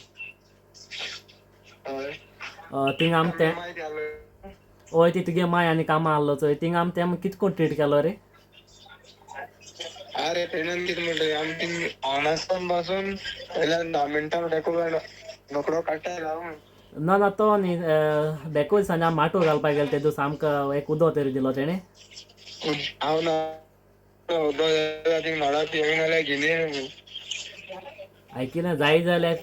थिंग आम तें हय ती तुगे माय आनी कामां आहलो चोय थिंग आम तें कितें करून ट्रीट केलो रे? अरे तेणेन कितें म्हणटा आमी थिंग ऑन आसतना पासून वयल्यान 10 मिनटां डेको रोकडो काडटा घालून. ना ना तो न्ही डेको दिसांनी आमी माटो घालपाक गेले ते दीस आमकां एक उदक तरी दिलो तेणें. हांव ना उदक थिंग नळा पियेना जाल्यार घेने. आयकिना जाय जाल्यार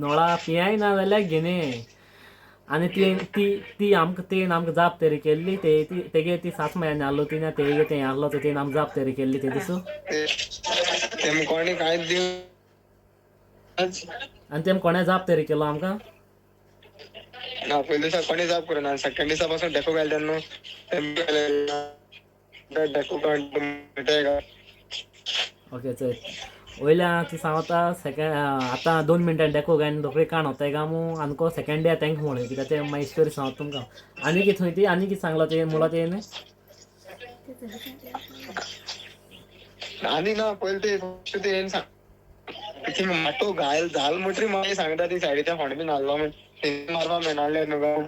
नळा पियाय ना जाल्यार घेने. आनी ती ती ती आमकां तेणें आमकां जाप तरी केल्ली ते ती तेगे ती सास म्हयन्यान आहलो ती ना तेगे तें आहलो तर तेणें आमकां जाप तरी केल्ली ते दिसू. तेम कोणी कांयच दिव आनी तेम कोणें जाप तरी केलो आमकां ना. पयले दिसा कोणी जाप करूं ना, सेकंड दिसा पासून डेको घाल तेन्ना डेको काड. ओके चल वयल्या ती सांगता सेकेंड आतां 2 मिनटां डेको घायन रोखडी काण वताय काय मू आमकां सेकेंड डे तांकां म्हणून कित्याक तें मागीर स्टोरी सांगता तुमकां. आनी कितें थंय ती आनी कितें सांगलो तें म्हणलो तेणें? आनी ना पयलीं ते तेणें सांग ती माटो घायल जाल म्हणटरी मागीर सांगता ती सायडीच्या फोंड बीन हाडलो म्हण मारपा मेळनासलें न्हू.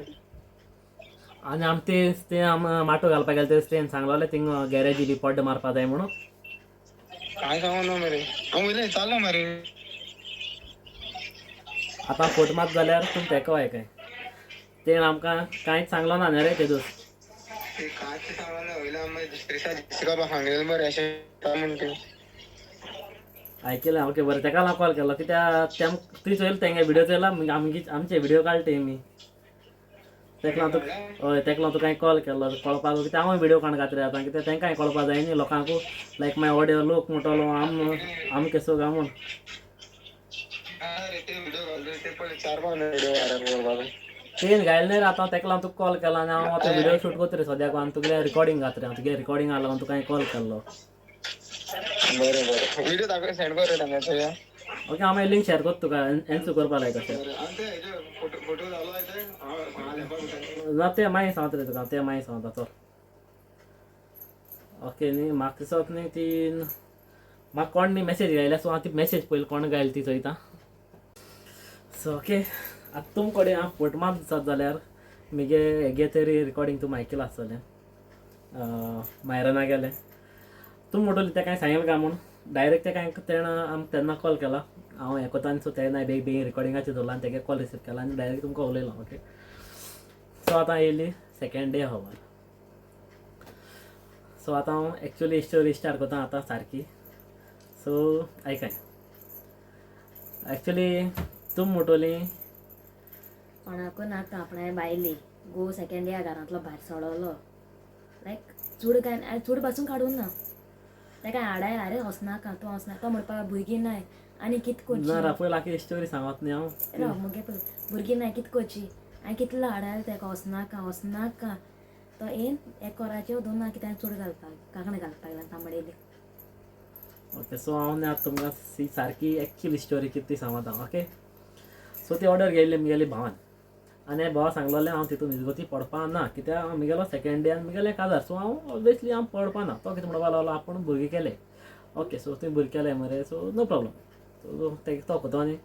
आनी आम ते ते आम माटो घालपाक गेले ते तेन सांगलोले थिंग गॅरेजी बी पड्डे मारपा जाय म्हणून. काय सांगू ना मरे, हांव वयले चाललो मरे. आतां फोट मात जाल्यार तुम तेको आयकाय तेण आमकां कांयच सांगलो ना न्ही रे ते दोस्त. ते कांयच सांगलो ना वयले आमी दुसरे दिसा जेसिका सांगलें मरे अशें काय म्हण ते. आयकलें ओके बरें, तेका हांव कॉल केलो कित्याक तेम तुवें चोयलें तेंगे व्हिडियो चोयला आमगे आमचे व्हिडियो काडटे आमी. तेका लागून तुका हय तेका लागून तुका हांवें कॉल केलो कळपाक कित्याक हांवूय व्हिडियो काडून घातले आतां कित्याक तेंकांय कळपा जाय न्ही लोकांकू लायक मागीर ऑडियो लोक म्हणटलो आम आम केसो काय म्हूण. रे ते व्हिडिओ घालतो ते पळय 4-5 व्हिडिओ व्हायरल करपाक. तेन घायले न्ही रे आतां तेका लागून तुका कॉल केला आनी हांव आतां व्हिडियो शूट करता रे सद्याक आनी तुगेलें रिकॉर्डिंग घात रे हांव तुगे रिकॉर्डिंगा लागून तुका हांवें कॉल केल्लो. बरें बरें व्हिडिओ दाखय सेंड कर रे तांकां चोया. ओके हांव मागीर लिंक शेअर करता तुका एन्सू करपा लायता तशें. बरें आनी ते हेजे फोटो फोटो जालो ते हांव लेपा. ना तें मागीर सांगता रे तुका, तें मागीर सांगता चल. ओके न्ही म्हाका दिसत न्ही ती म्हाका कोण न्ही मॅसेज घायल्या सो हांव ती मॅसेज पयलीं कोण घायली ती चोयता. सो ओके आतां तुम कडेन हांव फोट मात दिसत जाल्यार म्हगे हेगे तरी रिकॉर्डिंग तुमी आयकलां आसतलें मायरना गेलें तुमी म्हणटली तें कांय सांगलें काय म्हूण डायरेक्ट तें कांय तेणें आमकां तेन्ना कॉल केला हांव हें कोता आनी सो तेन्ना बेगीन बेगीन रिकॉर्डिंगाचेर दवरला आनी तेगे कॉल रिसीव केला आनी डायरेक्ट तुमकां उलयलो. ओके सो आतां येयली सेकेंड डे खबर. सो आतां हांव एक्चुली स्टोरी स्टार्ट करता आतां सारकी. सो आयकाय एक्चुली तुमी म्हणटली कोणाकू नाका आपणाय बायली गो सेकेंड डे घरांतलो भायर सोडवलो लायक चूड काय चूड पासून काडून ना तेका आडाय अरे वचनाका तूं वचना तो म्हणपाक भुरगीं नाय आनी कित ना करची. पयलीं आखी स्टोरी सांगत न्ही हांव. राव मुगे पळय भुरगीं नाय कित करची हांवें कितलो आडायलो तेका वचनाका वचनाका तो येन एक वराचेर दोन ना कित्याक चूड घालपाक कांकणां घालपाक लागला तांबडेली. ओके सो हांव न्ही आतां तुमकां सारकी एक्चुअली स्टोरी कितें ती सांगता. ओके सो ती ऑर्डर घेयल्ली मुगेली भावान आनी हांवें भावा सांगलोलें हांव तितून निजगती पडपा ना कित्याक हांव मुगेलो सेकेंड डे आनी मुगेलें काजार सो हांव ऑब्वियसली हांव पडपा ना. तो कितें म्हणपाक लागलो आपूण भुरगें केलें. ओके सो तुवें भुरगें केलें मरे सो नो प्रॉब्लम. सो ते तो कोतो न्ही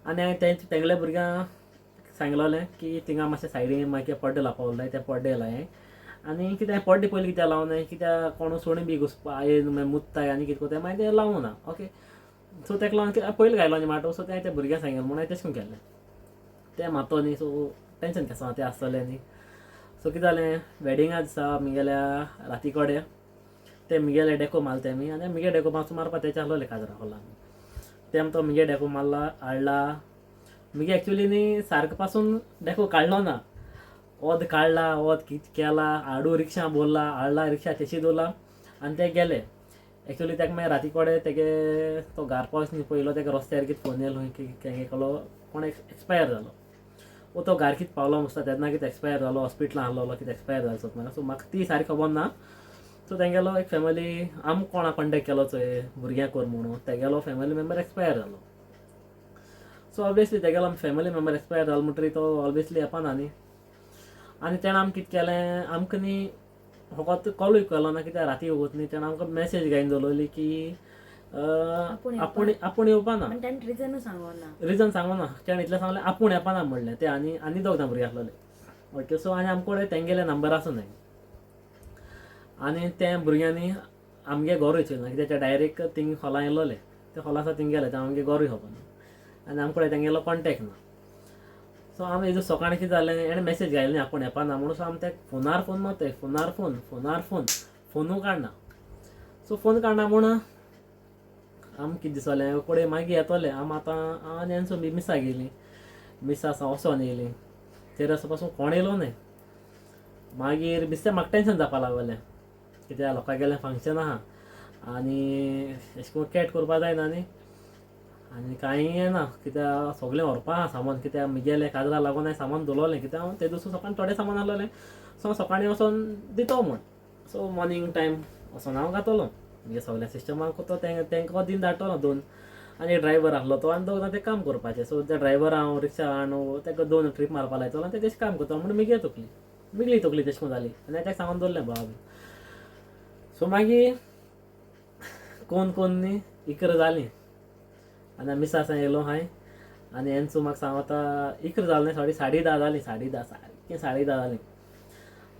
आनी हांवें तेंचे तेंगले भुरग्यांक सांगलोलें की थिंगा मातशें सायडीन मागीर पड्डे लावपा उरले ते पड्डे लाय आनी कितें पड्डे पयलीं कित्याक लावनाय कित्याक कोण सुणीं बी घुसपा येवन मागीर मुत्ताय आनी कितें करताय मागीर तें लावूं ना. ओके सो तेका लागून कितें पयलीं घायलो न्ही माटो सो तें त्या भुरग्यांक सांगलें म्हणून हांवें तशें करून केल्लें. तें मातो न्ही सो टेंशन केसो तें आसतलें न्ही. सो कितें जालें वेडिंगा दिसा मुगेल्या राती कडेन ते मुगेले डेको मारले तेमी आनी मुगे डेको मातसो मारपा तेचे आसलोले काजरा हॉलान तेम तो मुगे डेको मारला हाडला मुगे एक्चुली न्ही सारको पासून डेको काडलो ना ओद काडला ओद कितें केला हाडू रिक्षा बोरला हाडला रिक्षा तेशी दवरला आनी ते गेले. एक्चुली तेका मागीर राती कडेन तेगे तो घार पावस न्ही पयलो तेका रस्त्यार कितें फोन येयलो की तेगे एकलो कोण एक्सपायर जालो वो तो घार कितें पावलो मुसता तेन्ना कितें एक्सपायर जालो हॉस्पिटलान आहलोलो कितें एक्सपायर जालो सोद म्हाका सो म्हाका ती सारकी खबर ना. सो तेंगेलो एक फॅमिली आम कोणा कॉन्टेक्ट केलो चोय भुरग्यांक कर म्हणून तेगेलो फॅमिली मेंबर एक्सपायर जालो. सो ऑब्वियसली तेगेलो फॅमिली मेंबर एक्सपायर जालो म्हणटरी तो ऑब्वियसली येवपा न्ही. आनी तेणें आमकां कितें केलें आमकां न्ही फकत कॉलूय केलो ना कित्याक राती वत न्ही तेणें आमकां मॅसेज घालून दवरली की आपूण आपूण येवपा ना. रिजनूय सांगना रिजन सांगना तेणें इतलें सांगलें आपूण येवपा ना म्हणलें ते आनी आनी दोग जाण भुरगीं आसलोले. ओके सो आनी आमचे कडेन तेंगेले नंबर आसूं न्हय आनी ते भुरग्यांनी आमगे घरूय चोयलें ना कित्याक ते डायरेक्ट थिंग हॉलां येयलोले ते हॉला आसा थिंग गेले ते आमगे घरूय खबर ना आनी आमचे कडेन तेंगेलो कॉन्टेक्ट ना. सो आमी हेजो सकाळीं कितें जालें हेणें मॅसेज घायली न्ही आपूण येवपा ना म्हणून सो आमी तेका फोनार फोन मारताय फोनार फोन फोनार फोन फोनूय काडना. सो फोन काडना म्हूण आमकां कितें दिसलें कोडे मागीर येतोले आम आतां हांव आनी एन्सो बी मिसा गेलीं मिसा सावन वचोन येयलीं तेरस पासून कोण येयलो न्हय. मागीर बेश्टें म्हाका टेंशन जावपा लागलें कित्याक लोकां गेलें फंक्शन आहा आनी एशें करून कॅट करपा जायना न्ही आनी कांय येना कित्याक सगळें व्हरपा आहा सामान कित्याक मुगेलें काजरा लागून हांवें सामान दवरलें कित्याक हांव ते दुसरो सकाळीं थोडें सामान आहलोलें सो हांव सकाळीं वचोन दितो म्हूण. सो मॉर्निंग टायम वचोन हांव घातलो मुगे सगळें सिस्टम हांव करतो तेंकां दिन धाडटलो दोन आनी एक ड्रायवर आहलो तो आनी दोग जाण तें काम करपाचें. सो त्या ड्रायवर हांव रिक्षा हाडून तेका दोन ट्रीप मारपा लायतलो आनी ते तशें काम करतलो म्हूण मुगे तकली मुगली तकली तशें करून जाली आनी तेका सांगून दवरलें बाबा बी. सो मागीर कोण कोण न्ही इकरा जालीं आनी मिसा सावन येयलो हांवें आनी एन्सो म्हाका सांगता 11 जालें न्ही सॉरी 10:30 जालीं 10:30 सारकीं 10:30 जालीं.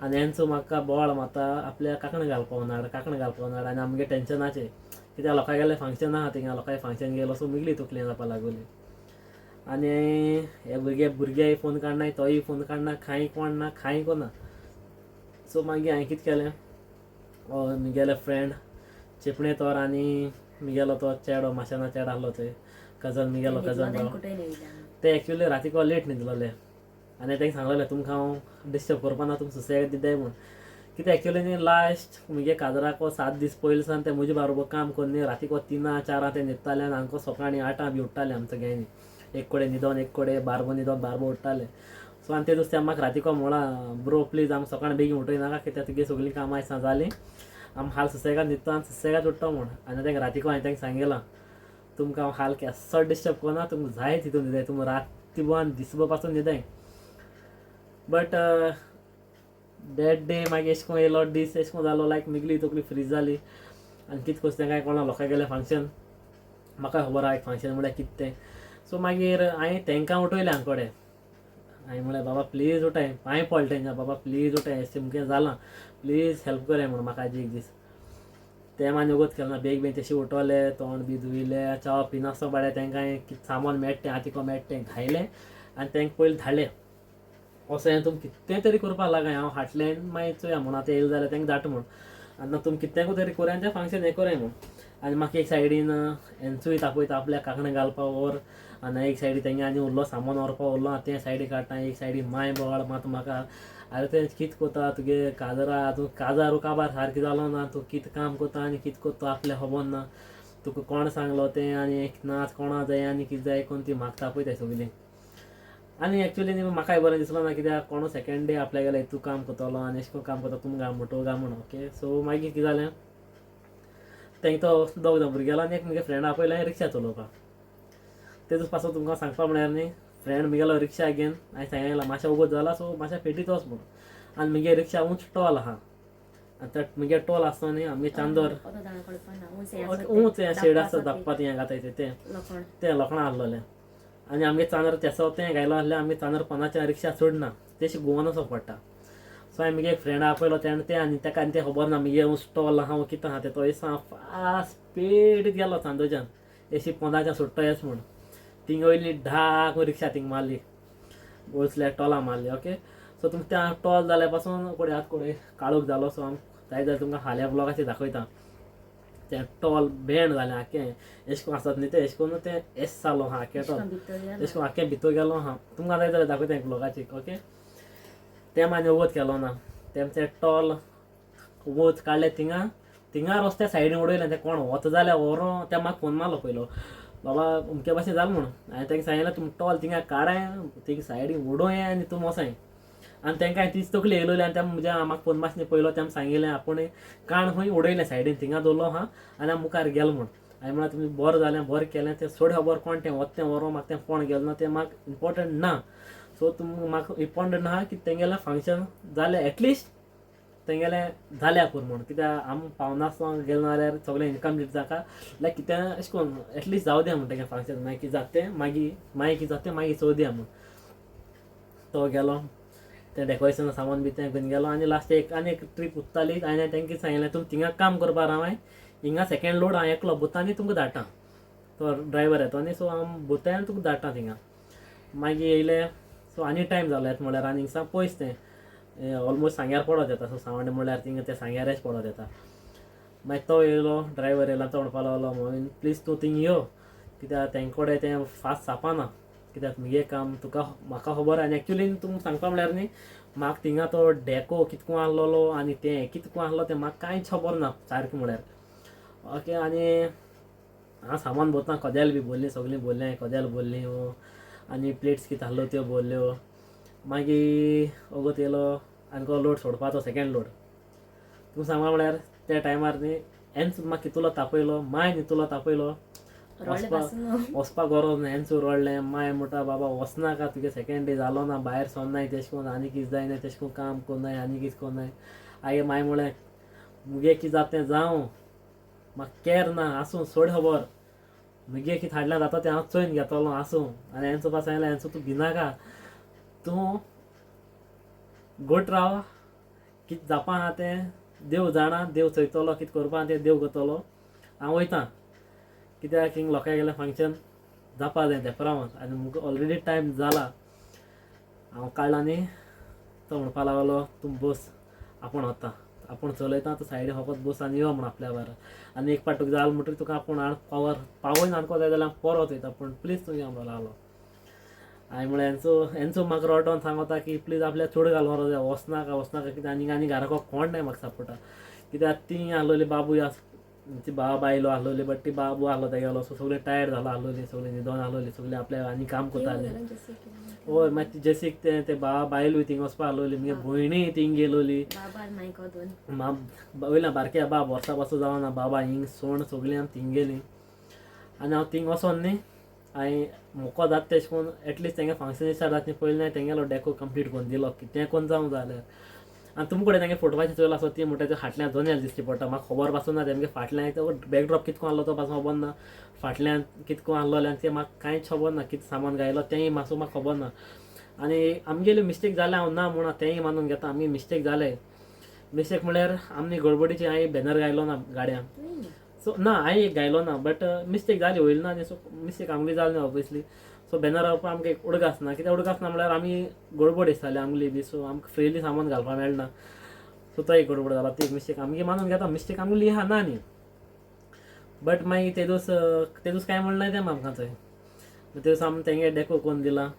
आनी हेंचो म्हाका बोवाळ मारता आपल्या कांकणां घालपाक नाड, कांकणां घालपाक नाड. आनी आमगे टेंशनाचें कित्याक लोकां गेले फंक्शन आहा थिंगा, लोकांय फंक्शन गेलो सो मिगली तकली जावपा लागली. आनी हे भुरगे फोन काडनाय, तोय फोन काडना, कांय कोण ना, कांय कोना. सो मागीर हांवें कितें केलें, म्हगेले फ्रेंड चेपणे तोर आनी म्हगेलो तो चेडो माशेना चेडो आसलो थंय कजन, म्हगेलो कजन तो ते एक्चुअली रातीको लेट न्हिदलोले. आनी तांकां सांगलेलें तुमकां हांव डिस्टर्ब करपा ना, तुमकां सुसेगाद दिताय म्हूण. कित्याक एक्चुअली न्ही लास्ट म्हगे काजराको 7 दीस पयलीं सावन ते म्हजे बारोबर काम करून न्ही रातीको 3 4 ते न्हिदताले आनी आमकां सकाळीं 8 बी उठ्ठाले. आमचो गॅंग एक कडेन न्हिदोन एक कडेन बारबो न्हिदोन बारबो उठ्ठाले. सो आनी ते दुसरे म्हाका रातीको म्हळां ब्रो प्लीज आमकां सकाळीं बेगीन उठय नाका कित्याक तुगे सगळीं कामां आसा जालीं, आम हाल सुसेगाद न्हिदता आनी सुसेगाद उठ्ठा म्हूण. आनी तांकां रातीको हांवें तांकां सांगिलां तुमकां हांव हाल केसो डिस्टर्ब करना, तुमकां जाय तितून न्हिदाय, तुमकां राती आनी दिसभर पासून न्हिदाय. बट that day मागीर एशें कोन्न येयलो दीस एशें कोन्न जालो लायक मिगली तकली फ्रीज जाली आनी कितें करचें तें कांय कळना. लोकां गेलें फंक्शन, म्हाका खबर आहा एक फंक्शन म्हळ्यार कितें तें. सो मागीर हांवें तांकां उठयलें आमचे कडेन. हांवें म्हळें बाबा प्लीज उठाय, पांय पडलें तेंच्या, बाबा प्लीज उठाय, अशें तुमचें जालां, प्लीज हेल्प कराय म्हूण म्हाका आजी एक दीस. तें मागीर वगत केलें ना, बेग बेगीन तशें उठवलें, तोंड बी धुयलें, च्या पिनासतना बाड्या तांकां कितें सामान मेळटा तें आतिको मेळटा तें घायलें आनी तांकां पयलीं धाडलें. असो हें तुमकां कितें तरी करपाक लागाय, हांव हाटलें मागीर चोया म्हूण आतां येयलें जाल्यार तांकां धाडटा म्हूण, आनी ना तुमकां कितेंकूय तरी कोराय आनी तें फंक्शन हें कोराय म्हूण. आनी म्हाका एक सायडीन हेंचूय तापयता आपल्याक कांकणां घालपाक व्हर, आनी एक सायडी तेंगे आनी उरलो सामान व्हरपा उरलो तें सायडी काडटा, एक सायडी माय बोवाळ मात म्हाका आरे तें कितें कोता तुगे काजरा, तूं काजार काबार सारकें जालो ना, तूं कितें काम कोता आनी कितें कोत्ता आपल्याक खबर ना, तुका कोण सांगलो तें आनी एक नाच कोणा जाय आनी कितें जाय कोण ती म्हाका तापयताय सगळीं. आनी एक्चुअली न्ही म्हाकाय बरें दिसलो ना कित्याक कोणू सेकेंड डे आपल्या गेल्यार तूं काम करतलो आनी अशें करून काम करता तुमकां मोटो गा म्हूण. ओके सो मागीर कितें जालें तांकां तो दोग जाण भुरग्यालो आनी एक म्हगे फ्रेंड आपयलें रिक्षा चलोवपाक. तेजो पासून तुमकां सांगपा म्हळ्यार न्ही फ्रेंड म्हगेलो रिक्षा घेवन हांवें सांगलें मातशें वगत जाला सो मातशें पेटीत वच म्हूण. आनी म्हगे रिक्षा उंच टॉल आहा आनी ते म्हगे टॉल आसता न्ही आमगे चांदर उंच हें शेड आसता धापपा हें घाताय तें तें लोखणां आसलेलें. आनी आमगे चांदर तेसो तें घायलो आसलें आमगे चांदर पोनाच्या रिक्षा चडना तेशी गोवन वचोंक पडटा. सो हांवें म्हगे एक फ्रेंड आपयलो तेणें तें आनी ताका आनी तें खबर ना म्हगे उंच टॉल आहा कितें आहा तें, तो येसा फास्ट स्पीड गेलो चांदोच्यान एशी पोंदाच्यान सुट्टो येस म्हूण. थिंग वयली ढाक रिक्षा थिंग मारली वचल्या टॉला मारली. ओके सो तुमकां त्या टॉल जाल्या पासून कोडे आतां कोडे काळोख जालो. सो आम जाय जाल्यार तुमकां फाल्यां ब्लॉगाचेर दाखयता तें टॉल बेंड जालें आख्खें एशें करून आसत न्ही तें एशें करून तें एस जालो आहा आख्खें टॉल एशें करून आख्खें भितर गेलो आहा. तुमकां जाय जाल्यार दाखयता एक ब्लॉगाचेर. ओके तें मागीर वत केलो ना तेमचें टॉल वत काडलें थिंगा थिंगा रस्त्या सायडीन उडयलें तें कोण वता जाल्यार व्हरो तें म्हाका फोन मारलो पयलो बाबा अमके भाशेन जालें म्हूण. हांवें तांकां सांगलें तुमी टॉल थिंगा काडाय थिंगा सायडीन उडोय आनी तुमी वचाय. आनी तांकां हांवें तीच तकली येयलोली आनी ते म्हज्या म्हाका फोन मातशें पयलो तेम सांगिल्लें आपूण काण खंय उडयलें सायडीन थिंगा दवरलो आहा आनी हांव मुखार गेलो म्हूण. हांवें म्हळ्यार तुमी बरें जालें बरें केलें तें सोड खबर कोण तें वता तें व्हरो म्हाका तें कोण गेलो ना तें म्हाका इम्पोर्टंट ना. सो तुमकां म्हाका इम्पोर्टंट आहा की तेंगेलें फंक्शन जालें एटलिस्ट तेंगेलें जाल्या पुरो म्हूण. कित्याक आम पावनासतना गेले ना जाल्यार सगळें इनकम्प्लीट जाता लायक कितें अशें करून एटलिस्ट जावं दिया म्हूण तेंगे फंक्शन मागीर कितें जाता तें मागीर मागीर कितें जाता तें मागीर चोव दिया म्हूण. तो गेलो तें डेकोरेशन सामान बी तें घेवन गेलो आनी लास्ट एक आनी एक ट्रीप उत्ताली. आनी हांवें तांकां सांगलें तुमी थिंगा काम करपा रावाय हिंगा सेकेंड लोड हांव एकलो भोता आनी तुमकां धाडटा. तो ड्रायवर येतो न्ही सो हांव भोताय आनी तुमकां धाडटा थिंगा. मागीर येयले सो आनी टायम जालो येता म्हळ्यार आनी हिंगसान पयस तें ऑलमोस्ट सांग्यार पडत येता. सो सांवड्डें म्हळ्यार थिंगा तें सांग्यारच पडत येता. मागीर तो येयलो ड्रायवर येयलो तो म्हणपाक लागलो मोहीन प्लीज तूं थिंग यो कित्याक तेंचे कडेन तें फास्ट सापना कित्याक मुगे काम तुका म्हाका खबर. आनी एक्चुअली तुमकां सांगपा म्हळ्यार न्ही म्हाका थिंगा तो डेको कितको आहलोलो आनी तें कितको आहलो तें म्हाका कांयच खबर ना सारकें म्हळ्यार. ओके आनी हांव सामान भरतना कदेल बी भरलीं सगळीं भरलीं कदेल भरलीं आनी प्लेट्स कितें आहल्यो त्यो भरल्यो. मागीर वगत येयलो आनी लोड सोडपाचो सेकेंड लोड. तुमकां सांगपा म्हळ्यार त्या टायमार न्ही हेंच म्हाका कितलो तापयलो माय न्ही तापयलो वचपाक गरज ना हेंच रडलें माय म्हणटा बाबा वचनाका तुगे सेकेंड डे जालो ना भायर सरनाय तेशें करून आनी कितें जायना तेशें करून काम करनाय आनी कितें करनाय. आगे माय म्हळें मुगे कितें जाता तें जावं म्हाका कॅर ना आसूं सोड खबर मुगे कितें हाडल्यार जाता तें हांव चोयन घेतलो आसूं. आनी हेंचो पास सांगलें हेंचो तूं भिनाका तूं गोट राव कितें जावपा आहा तें देव जाणा, देव चोयतलो, कितें करपा आहा तें देव करतलो. हांव वयता कित्याक हिंग लोकां गेलें फंक्शन जावपा जाय तेपरावन आनी मुका ऑलरेडी टायम जाला. हांव काडला आनी तो म्हणपा लागलो तूं बस, आपूण वता, आपूण चलयता, तूं सायडीन फकत बस आनी यो म्हण आपल्या बारा. आनी एक पाट तुका जाल म्हणटकीर तुका आपूण हाड पावर पावयन आनको जाय जाल्यार हांव परत वयता, पूण प्लीज तूं यो म्हणो लागलो. हांवें म्हणलें हेंचो हेंचो म्हाका रडोन सांगता की प्लीज आपल्या चड घालूं जाय, वचनाका वचनाका, कित्याक आनी आनी घराक कोण नाय म्हाका सपोर्टाक, कित्याक तीं आहलोली बाबूय आस ती बाबा बायलो आहलोली, बट ती बाबू आहलो तेगेलो, सो सगळें टायर्ड जालो आहलोली, सगळीं न्हिदोन आहलोली, सगळीं आपल्या आनी काम करतालीं. हय, मागीर ती जेसीक तें ते बाबा बायलूय थिंग वचपा आहलोली, मुगे भयणीय थिंग गेलोली. मा वयल्या बारक्या बाब वर्सा पासून जावना बाबा हिंग सोण सगळीं आमी थिंग गेलीं. आनी हांव थिंग वचोन न्ही हांवें मोको जाता तेश कोन्न एटलिस्ट तेंगे फंक्शन स्टार्ट जाता न्ही पयलीं हांवें तेंगेलो डेको कंप्लीट करून दिलो, कितें कोन्न जावं जाल्यार. आनी तुम कडेन तेंगे फोटवाचें चोयलां आसत ती म्हणटा ते फाटल्यान जनेल दिसची पडटा, म्हाका खबर पासून ना तेमगे फाटल्यान तो बॅकड्रॉप कितको आहलो तो पासून खबर ना, फाटल्यान कितको आहलोलें आनी तें म्हाका कांयच खबर ना, कितें सामान घायलो तेंय मातसो म्हाका खबर ना. आनी आमगेले मिस्टेक जालें, हांव ना म्हणा तेंय मानून घेता, आमगे मिस्टेक जालें. मिस्टेक म्हळ्यार आमनी गडबडीची हांवें बॅनर घायलो ना गाडयांक, सो ना हांवें एक घायलो ना, बट मिस्टेक जाली वयली ना, सो मिस्टेक आमगेली जाली ना ऑब्वियसली. सो बॅनर घालपाक आमकां एक उडगास ना, कित्याक उडगास ना म्हळ्यार आमी गडबड दिसताली आमगेली बी, सो आमकां फ्रिली सामान घालपाक मेळना, सो तो एक गडबड जाला, ती एक मिस्टेक आमगे मानून घेता, मिस्टेक आमगेली आहा ना न्ही. बट मागीर ते दीस ते दीस कांय म्हणलें तें आमकां थंय, ते दीस आमी तेंगे डेको करून दिला.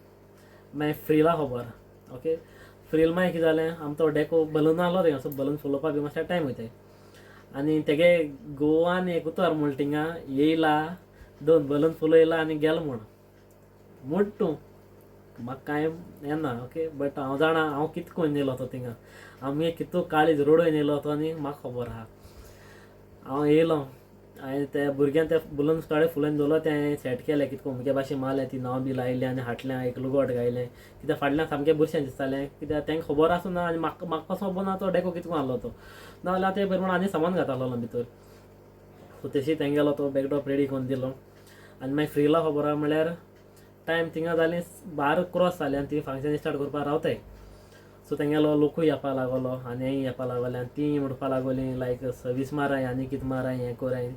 मागीर फ्रिला खबर, ओके फ्रील मागीर कितें जालें, आम तो डेको बलून आहलो थिंगा, सो बलून फुलोवपाक बी मातशें टायम वयताय. आनी तेगे गोवान एक उतर म्हण थिंगा येयला दोन बलून फुलयला आनी गेलो म्हण म्हूण तूं म्हाका कांय येना, ओके बट हांव जाणा हांव कितें करून येयलो तो थिंगा, आमगे कितू काळीज रडोवन येयलो तो आनी म्हाका खबर आहा. हांव येयलो हांवें त्या भुरग्यान ते बलून थोडे फुलोवन दवरलो, तें हांवें सेट केलें कितको मुगे भाशेन मारलें, ती नांव बी लायलें आनी हाटल्यां एक लुगट घायलें, कित्याक फाटल्यान सामकें बुरशें दिसतालें, कित्याक तांकां खबर आसूं ना आनी म्हाका म्हाका कसो खबर ना तो डेको कितको आहलो तो, ना जाल्यार ते पयर आनी सामान घातालो भितर. सो तेशी तेंगेलो तो बॅकड्रॉप रेडी करून दिलो. आनी मागीर फ्रिला खबर आहा म्हळ्यार टायम थिंगा जाली 12 क्रॉस जालें आनी ती फंक्शन स्टार्ट करपाक रावताय. सो तेंगेलो लोकूय येवपा लागलो आनी हेंय येवपा लागले आनी तीं म्हणपा लागली लायक सर्वीस माराय आनी कितें माराय हें कोराय,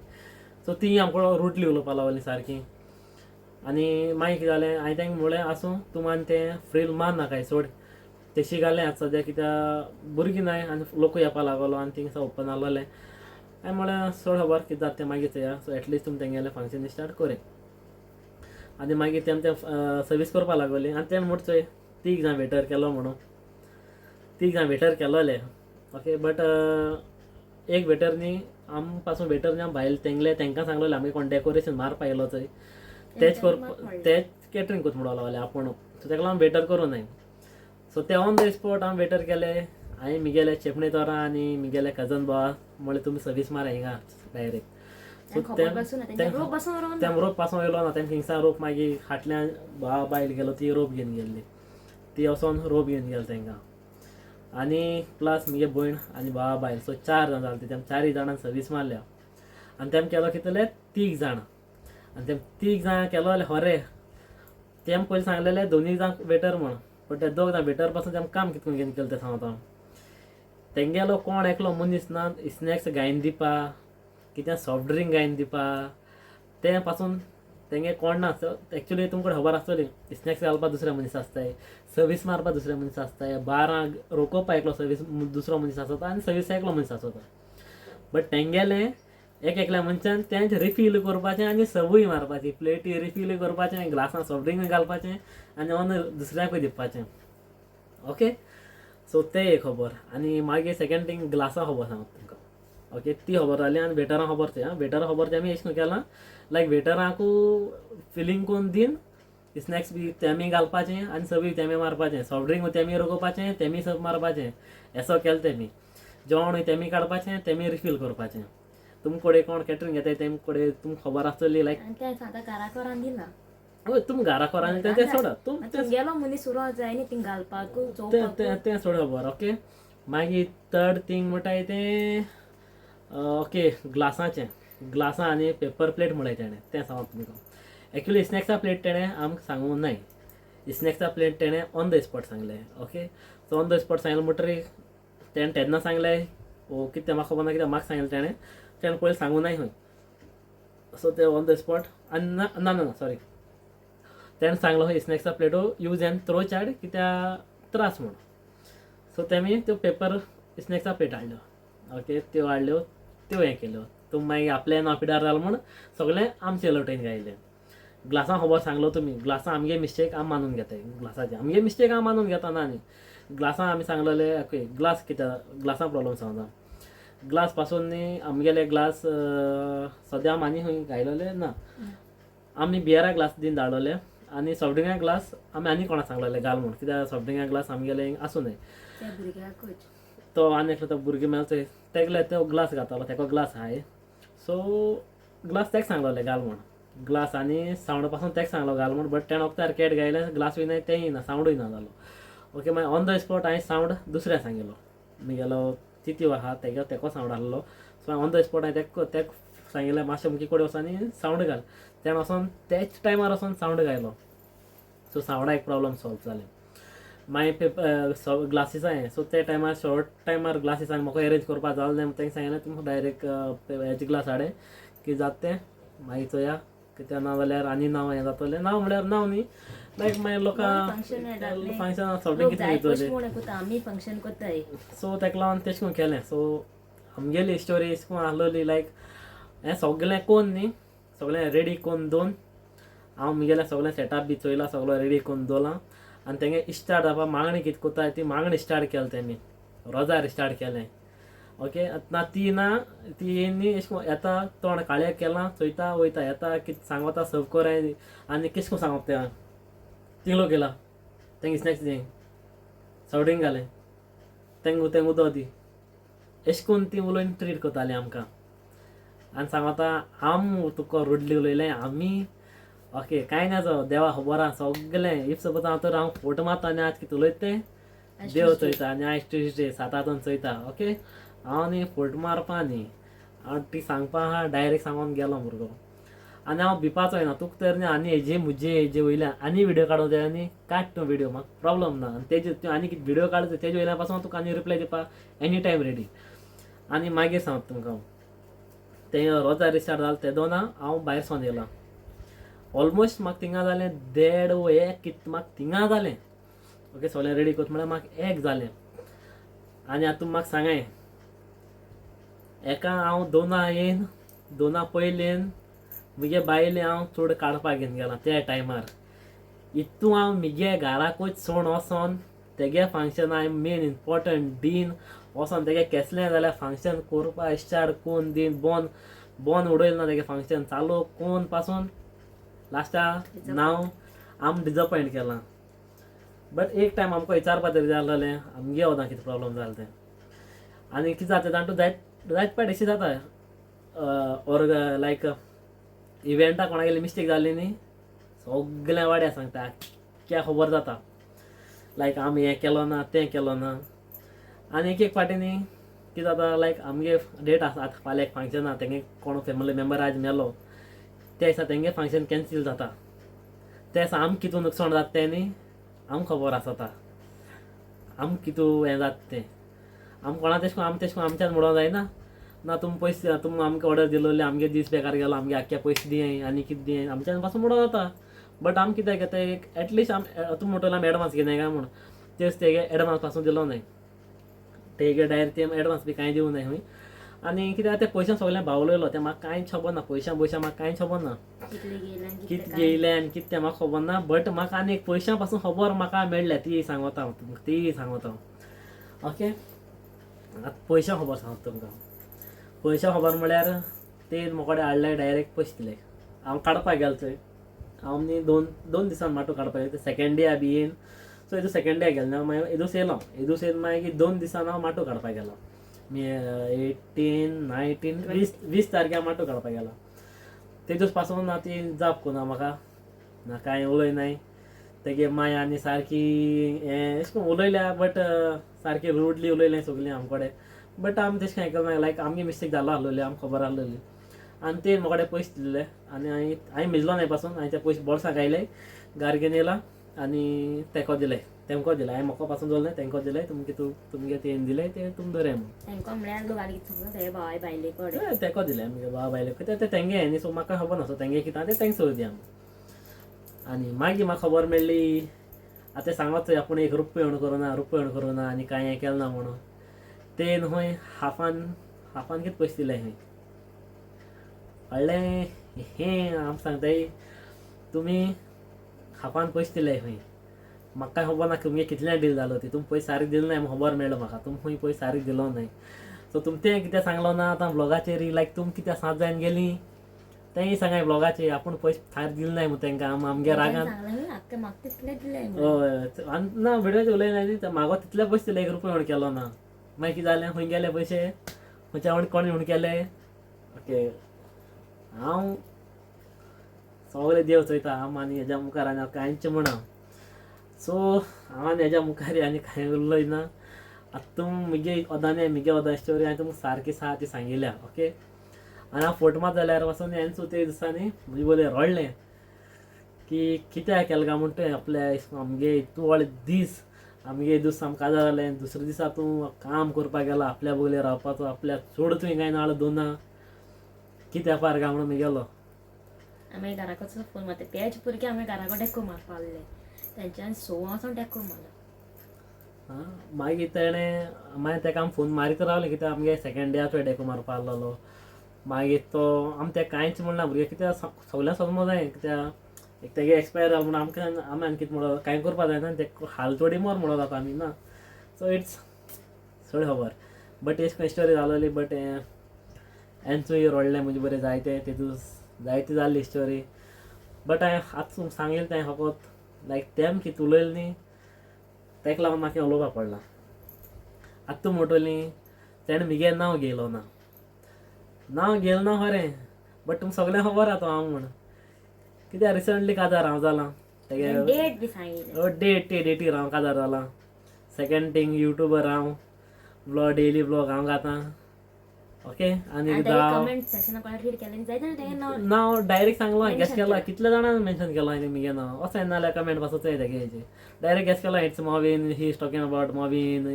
सो तीं आमकां रुटली उलोवपा लागली सारकी. आनी मागीर कितें जालें, हांवें तांकां म्हणलें आसूं तूं आनी तें फ्रील मार नाकाय सोड, तेशी घालें आतां सद्या कित्याक भुरगीं नाय आनी लोकूय येवपा लागलो आनी थिंग ओपन आहलोलें. हांवें म्हणलें सोड खबर कितें जाता तें मागीर चोया, सो एटलिस्ट तुमी तेंगेलें फंक्शन स्टार्ट कोरया. आनी मागीर तेम तें सर्वीस करपा लागली आनी तें म्हूण चोय तीग जाण वेटर केलो म्हणून, तीग जाण वेटर केलोले, ओके बट एक वेटर न्ही आम पासून वेटर न्ही आम भायल तेंगले तांकां सांगलेलें आमगे कोण डेकोरेशन मारपा येयलो चोय तेच करपा तेच कॅटरींग करता म्हणून लागले आपूण, सो ताका लागून वेटर करूं नाय. सो ते ऑन the spot आमी वेटर केले, हांवें मिगेले चेपणे तोरा आनी मिगेले कजन भावा म्हणलें तुमी सर्वीस मारा हिंगा डायरेक्ट. सो तेम रोप पासून येयलो ना, तेम थिंगसान रोप मागीर फाटल्यान भावा बायल गेलो ती रोप घेवन गेल्ली, ती वचोन रोप घेवन गेली तांकां. आनी प्लस मुगे भयण आनी भावा बायल, सो 4 जाण जाली तेम चारूय जाणांक सर्वीस मारल्या. आनी तेम केलो कितले 3 जाणां, आनी तेम 3 जाणां केलो जाल्यार खरें तेम पयलीं सांगलेलें 2 जाण वेटर म्हण, पण ते 2 जाण वेटर पासून तेम काम कितकून घेवन केलें तें सांगता हांव. तेंगेलो कोण एकलो मनीस ना स्नॅक्स घायन दिवपा, कितें सॉफ्ट ड्रिंक घायन दिवपा, तें पासून तेंगे कोण ना. एक्चुली तुमकां खबर आसतली स्नॅक्स घालपा दुसरे मनीस आसताय, सर्वीस मारपा दुसरे मनीस आसताय, बारांक रोकोवपा एकलो सर्वीस दुसरो मनीस आसता आनी सर्वीस एकलो मनीस आसता. बट तेंगेलें एक एकल्या मनशान तेंच रिफील करपाचें आनी सर्वूय मारपाची, प्लेटी रिफील करपाचें, ग्लासां सॉफ्ट ड्रिंकूय घालपाचें आनी ऑन दुसऱ्याकूय दिवपाचें, ओके. सो तें एक खबर. आनी मागीर सेकेंड थींग ग्लासां खबर सांगता तुमकां, ओके ती खबर जाली. आनी वेटरां खबर ती, आं वेटरां खबर ती आमी एश करून केलां लायक वेटरांकू फिलींग करून दीन स्नॅक्स बी तेमी घालपाचें आनी सर्वूय तेमी मारपाचें, सॉफ्ट ड्रिंक तेमी रोगोवपाचें, तेमी सर्व मारपाचें, एसो केलें तेमी. जेवणूय तेमी काडपाचें, तेमी रिफील करपाचें. तुम कडेन कोण कॅटरींग घेताय तेम कडेन तुमकां खबर आसतली लायक हय तुम घरा कोरान तें सोडा, तुम तें सोड खबर, ओके. मागीर थर्ड थींग म्हणटाय तें ओके ग्लासाचें, ग्लासां आनी पेपर प्लेट म्हणलें तेणें, तें सांगता तुमकां. एक्चुली स्नॅक्सा प्लेट तेणें आमकां सांगूंक नाय, स्नॅक्सा प्लेट तेणें ऑन the spot सांगलें, okay. So on the spot सांगलें म्हणटरीर तेणें तेन्ना सांगलें ओ कितें म्हाका खबर ना कित्याक म्हाका सांगलें तेणें तेणें पयलीं सांगूं नाय खंय. सो ते ऑन the spot आनी ना ना ना सॉरी तेणें सांगलो खंय स्नॅक्सा प्लेटो यूज एंड थ्रो चाड कित्याक त्रास म्हूण. सो तेमी त्यो पेपर स्नॅक्सा प्लेट हाडल्यो. ओके त्यो हाडल्यो त्यो हें केल्यो. त्यो मागीर आपलें नांव पिड्यार जालें म्हूण सगळें आमचे लटयन गायलें. ग्लासां खबर सांगलो तुमी ग्लासां आमगे मिस्टेक आमी मानून घेताय. ग्लासाचे आमगे मिस्टेक आमी मानून घेता ना न्ही. ग्लासां आमी सांगलेले ओके ग्लास कित्याक ग्लासां प्रॉब्लम सांगता. ग्लास पासून न्ही आमगेले ग्लास सद्या आमी आनी खंय घायलेले ना. आमी बियरा ग्लास दीन धाडलेले आनी सॉफ्ट ड्रिंका ग्लास आमी आनी कोणाक सांगलेले घाल म्हूण कित्याक सॉफ्ट ड्रिंका ग्लास आमगेले आसूं न्हय. तो आनी एकलो तो भुरगें मेळचो तेगले तो ग्लास घातालो तेका ग्लास आहाय. सो ग्लास तेका सांगलेले घाल म्हूण. ग्लास आनी सावंड पासून तेका सांगलो घाल म्हूण बट तेणें वखदार कॅट घायलें ग्लासूय ना तेंय ना सावंडूय ना जालो. ओके मागीर ऑन the spot हांवें सावंड दुसऱ्या सांगिल्लो मुगेलो तितीव आहा तेगे तेको सावंड आहलो. सो ऑन the spot हांवें तेका तेका सांगिल्लें मातशें मुगे कडेन वचोन आनी सावंड घाल. तेणें वचोन तेच टायमार वचोन सावंड घायलो. सो सावंडा एक प्रॉब्लम सॉल्व जालें. मागीर पेपर ग्लासीसा हें सो ते टायमार शॉर्ट टायमार ग्लासीसान म्हाका एरेंज करपा जालें ना. तांकां सांगलें तुमकां डायरेक्ट हेजे ग्लास हाडे की जाता तें मागीर चोया कित्याक ना जाल्यार आनी नांव हें जातलें. नांव म्हळ्यार नांव न्ही लायक मागीर लोकां फंक्शन सगळें कितें वयतलें. आमी फंक्शन करताय. सो ताका लागून तेश कोन केलें. सो आमगेली स्टोरी एश कोन आहलोली लायक हें सगळें कोन न्ही सगळें रेडी कोन्न दोन हांव मुगेलें सगळें सेटअप बी चोयलां सगळो रेडी कोन्न दवरलां आनी तेंगे स्टार्ट जावपा मागणी कितें कोत्ताय ती मागणी स्टार्ट केलें तेमी रोजार स्टार्ट केलें. ओके ना ती ना ती येयन न्ही एश कोन येता तोंड काळें केलां चोयता वयता येता कितें सांगता सर्व कोराय आनी कितें कोन्न सांगप तें तिंगलो केला तेंगे स्नॅक्स दी सॉफ्ट ड्रिंक घालें तेंग तेंग उदक दी एश कोन्न ती उलोवन ट्रीट करताली आमकां. आनी सांगता आम तुका रुडली उलयलें आमी ओके कांय ना जो देवा खबर आहा सगळें. If suppose हांव तर हांव फोट मारता आनी आज कितें उलयता तें देव चोयता आनी आयज ट्युजडे सातातून चोयता. ओके हांव न्ही फोट मारपा न्ही हांव ती सांगपा आहा डायरेक्ट सांगोन गेलो भुरगो. आनी हांव भिवपाचो ना तुका तर न्ही आनी हेजे मुजे हेजे वयल्यान आनी व्हिडियो काडूंक जाय आनी काड तूं व्हिडियो म्हाका प्रॉब्लम ना. आनी तेजे तूं आनी कितें व्हिडियो काडूं तेजे वयल्यान पासून तुका आनी रिप्लाय दिवपाक एनी टायम रेडी. आनी मागीर सांगता तुमकां तें रोजार स्टार्ट जालें तेदोना हांव भायर सोन येयलां. ऑलमोस्ट म्हाका थिंगा जालें देड वो एक कितें म्हाका थिंगा जालें. ओके सगळें रेडी करता म्हळ्यार म्हाका एक जालें. आनी आतां तुमी म्हाका सांगाय एका हांव दोना येन दोना पयलीं येन मुगे बायले हांव चड काडपाक घेवन गेलां त्या टायमार. इतू हांव मुगे घराकूच सोड वचोन तेगे फंक्शन हांवें मेन इम्पोर्टंट दीन वचोन तेगे केसलें जाल्यार फंक्शन करपा स्टार्ट कोन्न दीन बोन बोन उडयलें ना तेगे फंक्शन चालू कोन्न पासून लास्टा नांव आम डिजपॉयंट केलां. बट एक टायम आमकां विचारपा तरी जाय आसलें आमगे वदां कितें प्रॉब्लम जालें तें. आनी कितें जाता जाणटू जायत जायत पाट अशें जाता ऑर लायक इव्हेंटाक कोणागेली मिस्टेक जाली न्ही सगळ्या वाड्या सांगता क्या खबर जाता लायक आमी हें केलो ना तें केलो ना. आनी एक एक फावटी न्ही कितें जाता लायक आमगे डेट आसा आतां फाल्यां एक फंक्शन आहा तेंगे कोण फॅमिली मेंबर आज मेलो त्या दिसा तेंगे फंक्शन कॅन्सील जाता. त्या दिसा आमकां कितू नुकसाण जाता तें न्ही आमकां खबर आसता आमकां कितू हें जाता तें. आमकां कोणा तेश कोन आम तेश कोन आमच्यान म्हणोंक जायना ना तुमी पयशे तुमी आमकां ऑर्डर दिलोली आमगे दीस बेकार गेलो आमगे आख्खे पयशे दियाय आनी कितें दियाय आमच्यान पासून म्हणोंक जाता. बट आम कितें घेता एक एटलिस्ट आम तुमी म्हणटले आमी एडवान्स घेनाय काय म्हूण तेच तेगे एडवान्स पासून दिलो नाय तेगे डायरेक्ट ते एडवान्स बी कांय दिवं नाय खंय. आनी कित्याक ते पयशे सगळें बावलयलो तें म्हाका कांयच खबर ना पयशां पयशां म्हाका कांयच खबर ना कितें घेयलें आनी कितें तें म्हाका खबर ना. बट म्हाका आनी एक पयशां पासून खबर म्हाका मेळ्ळ्या ती सांगता हांव तुमकां ती सांगता हांव. ओके आतां पयशां खबर सांगता तुमकां. पयशां खबर म्हळ्यार ते म्हाका हाडले डायरेक्ट पयशे दिले. हांव काडपाक गेलो थंय हांव न्ही दोन दोन दिसान माटो काडपाक गेलो सेकेंड डे बी येयन. सो येदो सेकेंड डे गेलो ना मागीर येदोस येयलो येदोस येवन मागीर 2 दिसान हांव माटो काडपाक गेलो. मी 18, 19, 20 तारखेर माटो काडपाक गेलो. ते दीस पासून ना ती जाप कोना म्हाका ना कांय उलयनाय. तेगे माय आनी सारकी हें अशें करून उलयल्या बट सारकी रुडली उलयलें सगळीं आमचे कडेन. बट आमी तशें कांय केलें ना लायक आमगे मिस्टेक जालो आसलोली आमकां खबर आसलोली. आनी ते म्हाका कडेन पयशे दिल्ले आनी हांवें मेजलो नाय पासून हांवें ते पयशे बोल्सां घायले गार घेवन येयला आनी तेको दिले. तेमकां दिलें हांवें म्हाका पासून दवरलें, तेंकां दिलें, तुमगे तूं तुमगे तें दिलें तें तुम दवराय म्हणून. तांकां म्हळ्यार लोक आनी कितें समज भावा बायले कडेन तेका दिलें आमगे भावा बायले, कित्याक तें तेंगे न्ही, सो म्हाका खबर ना, सो तेंगे कितें तें तेंक सोड दिया. आनी मागीर म्हाका खबर मेळ्ळी आतां सांगत आपूण एक रुपया म्हण करूं ना, रुपया म्हण करूं ना आनी कांय हें केलें ना म्हणून. ते न्हय हाफान हाफान कितें पयशे दिले खंय. कळ्ळें हें हांव सांगताय तुमी हाफान पयशे दिले खंय, म्हाका कांय खबर ना तुमगे कितले डील जालो ती, तुमी पयशे सारके दिले नाय खबर मेळ्ळो म्हाका, तुमी खंय पयशे सारके दिलो नाय. सो तुमी तें कितें सांगलो ना आतां ब्लॉगाचेर, लायक तुमी कितें सात जायन गेली तेंय सांगाय ब्लॉगाचेर, आपूण पयशे सारके दिले नाय म्हूण तेंकां आमगे रागान. हय आनी ना व्हिडियोचेर उलयना न्ही, म्हाका तितले पयशे दिले, एक रुपया म्हण केलो ना. मागीर कितें जालें, खंय गेले पयशे, खंयच्या म्हण कोणें म्हण केले. ओके हांव सगळे देव चोयता, हांव आनी हेज्या मुखार आनी हांव कांयच म्हणा. सो हांव आनी हेज्या मुखार आनी कांय उलयना. आतां तुम मुगे ओदाने मुगे ओदा स्टोरी हांवें तुमकां सारकी सा ती सांगिल्या. ओके आनी हांव फोट मात जाल्यार पासून हांवें सुद्दां ते दिसांनी म्हजे बोले रडलें की कित्याक केलें काय म्हण तें आपल्या आमगे इतू व्हडले दीस आमगे दीस आमकां काजार जालें, दुसरे दिसा तूं काम करपाक गेला, आपल्या बगले रावपाचो, आपल्या चड तुवें कांय नाळ दोना कित्याक फार काय म्हणून गेलो. आमी घराकच फोन मारता तेच भुरगे आमी घरा कडेन डेको मारपा आहले, तेंच्यान 6 वचोन डेको मारलो. मागीर तेणें मागीर तेका आमी फोन मारीत रावले, कित्याक आमगे सेकेंड डे चोय डेको मारपा आहलोलो. मागीर तो आमी तेका कांयच म्हणना भुरगे, कित्याक सगळ्यांक समज जाय, कित्याक एक तेगे एक्सपायर जालो म्हणून आमकां आमी आनी कितें म्हणो कांय करपा जायना, ते हाल थोडी मोर म्हणो जाता आमी ना. सो it's चड खबर बट एश कोन स्टोरी जालोली. बट एन्चूय रडलें म्हजे बरें जायते तेतून जायती जाल्ली स्टोरी. बट हांवें आतां तुमकां सांगलें तें फकत लायक तेम कितें उलयलें न्ही तेका लागून म्हाका उलोवपाक पडलां. आतां तूं म्हणटली तेणें म्हगे नांव घेयलो ना, नांव घेयलें ना खरें, बट तुमकां सगळ्यांक खबर आहा तो हांव म्हण, कित्याक रिसंटली काजार हांव जालां तेगे डेट बी सांगिल्लें, डेट ते डेटीर हांव काजार जालां. सेकेंड थींग युट्यूबर हांव, ब्लॉग डेली ब्लॉग हांव घातां. ओके आनी नांव डायरेक्ट सांगलो, गॅस केलो कितले जाणांनी मेन्शन केलो हांवें मुगे नांव, वचोन नाल्यार कमेंट पासून चोय तेगे डायरेक्ट गॅस केलो it's Movin, he is talking about Movin,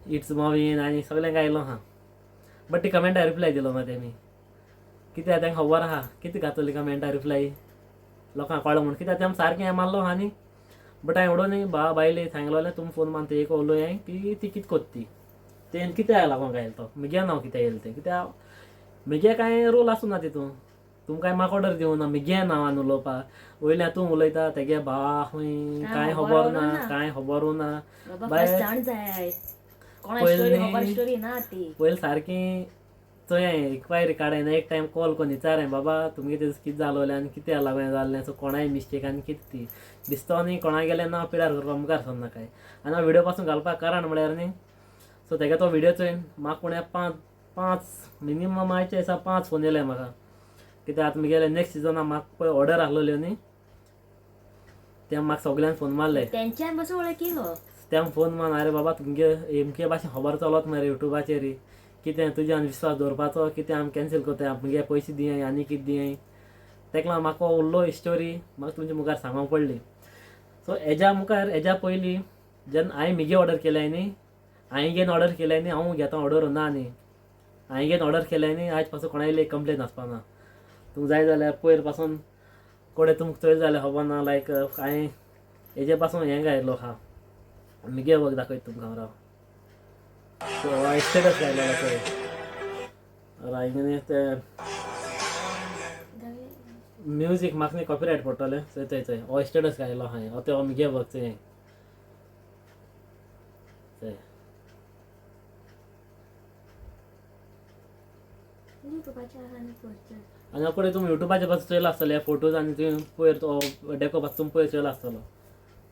it's Movin आनी सगळ्यांक आयलो आहा. बट ती कमेंटा रिप्लाय दिलो ना तेमी, कित्याक तांकां खबर आहा कितें घातली कमेंटा रिप्लाय लोकांक कळ्ळो म्हूण, कित्याक तेम सारकें हें मारलो आहा न्ही. बट हांवें उडोवन न्ही बा बायले सांगलें तुमी फोन मारता एक उलोय की ती कितें कोत्ता ती तें कित्याक लागोंक आयलें तो मुगे नांव कित्याक येयलें तें, कित्याक मुगे कांय रोल आसूं ना तितून, तुमकां म्हाका ऑर्डर दिवं ना मुगे नांवान उलोवपाक, वयल्यान तूं उलयता तेगे भावा खंय कांय खबर ना, कांय खबरूं ना. पयलीं सारकी चोय इन्क्वायरी काडाय ना, एक टायम कॉल करून विचाराय बाबा तुमगे तें कितें जालोलें आनी कितें लागून जाल्लें, सो कोणाय मिस्टेक आनी कितें ती दिसतो न्ही कोणा गेलें ना पिड्यार करपाक मुखार सरनाकाय. आनी हांव व्हिडियो पासून घालपाक कारण म्हळ्यार न्ही, सो तेगे तो व्हिडियो चोयन म्हाका कोणें पांच पांच मिनिमम आयचे दिसा 5 फोन येयले म्हाका, कित्याक आतां मुगेले नेक्स्ट सिजनाक म्हाका पळय ऑर्डर आहलोल्यो न्ही, ते म्हाका सगळ्यान फोन मारले, तेंच्यान पासून वळखिलो तेम फोन मारून आरे बाबा तुमगे एमके भाशेन खबर चलत मरे युट्यूबाचेर, कितें तुज्यान विश्वास दवरपाचो, कितें आमी कॅन्सील करताय, मुगे पयशे दियाय आनी कितें दियाय. तेका लागून म्हाका उरलो स्टोरी म्हाका तुमच्या मुखार सांगूंक पडली. सो हेज्या मुखार हेज्या पयलीं जेन्ना हांवें मुगे ऑर्डर केल्याय न्ही, हांवें घेवन ऑर्डर केल्याय न्ही, हांव घेता ऑर्डर ना न्ही, हांवें घेवन ऑर्डर केल्याय न्ही आयज पासून कोणायले कंप्लेन आसपा ना. तुमकां जाय जाल्यार पयर पासून कोडे तुमकां चोयलें जाल्यार खबर ना, लायक हांवें हेजे पासून हें घायलो आहा मुगे वर्क दाखयता तुमकां हांव राव. सो हांवें स्टेटस घायलो चोय हांवें ते म्युजीक म्हाका न्ही कॉपीरायट पडटलें, चोय चोय चोय हो स्टेटस घायलो हांवें, हो ते मुगे वर्क चोय चोय. आनी कडेन तुमी युट्यूबाचेर पासून चोयला आसतले फोटोज आनी तुवें पयर तो डेको पासून तुमी पयर चोयला आसतलो,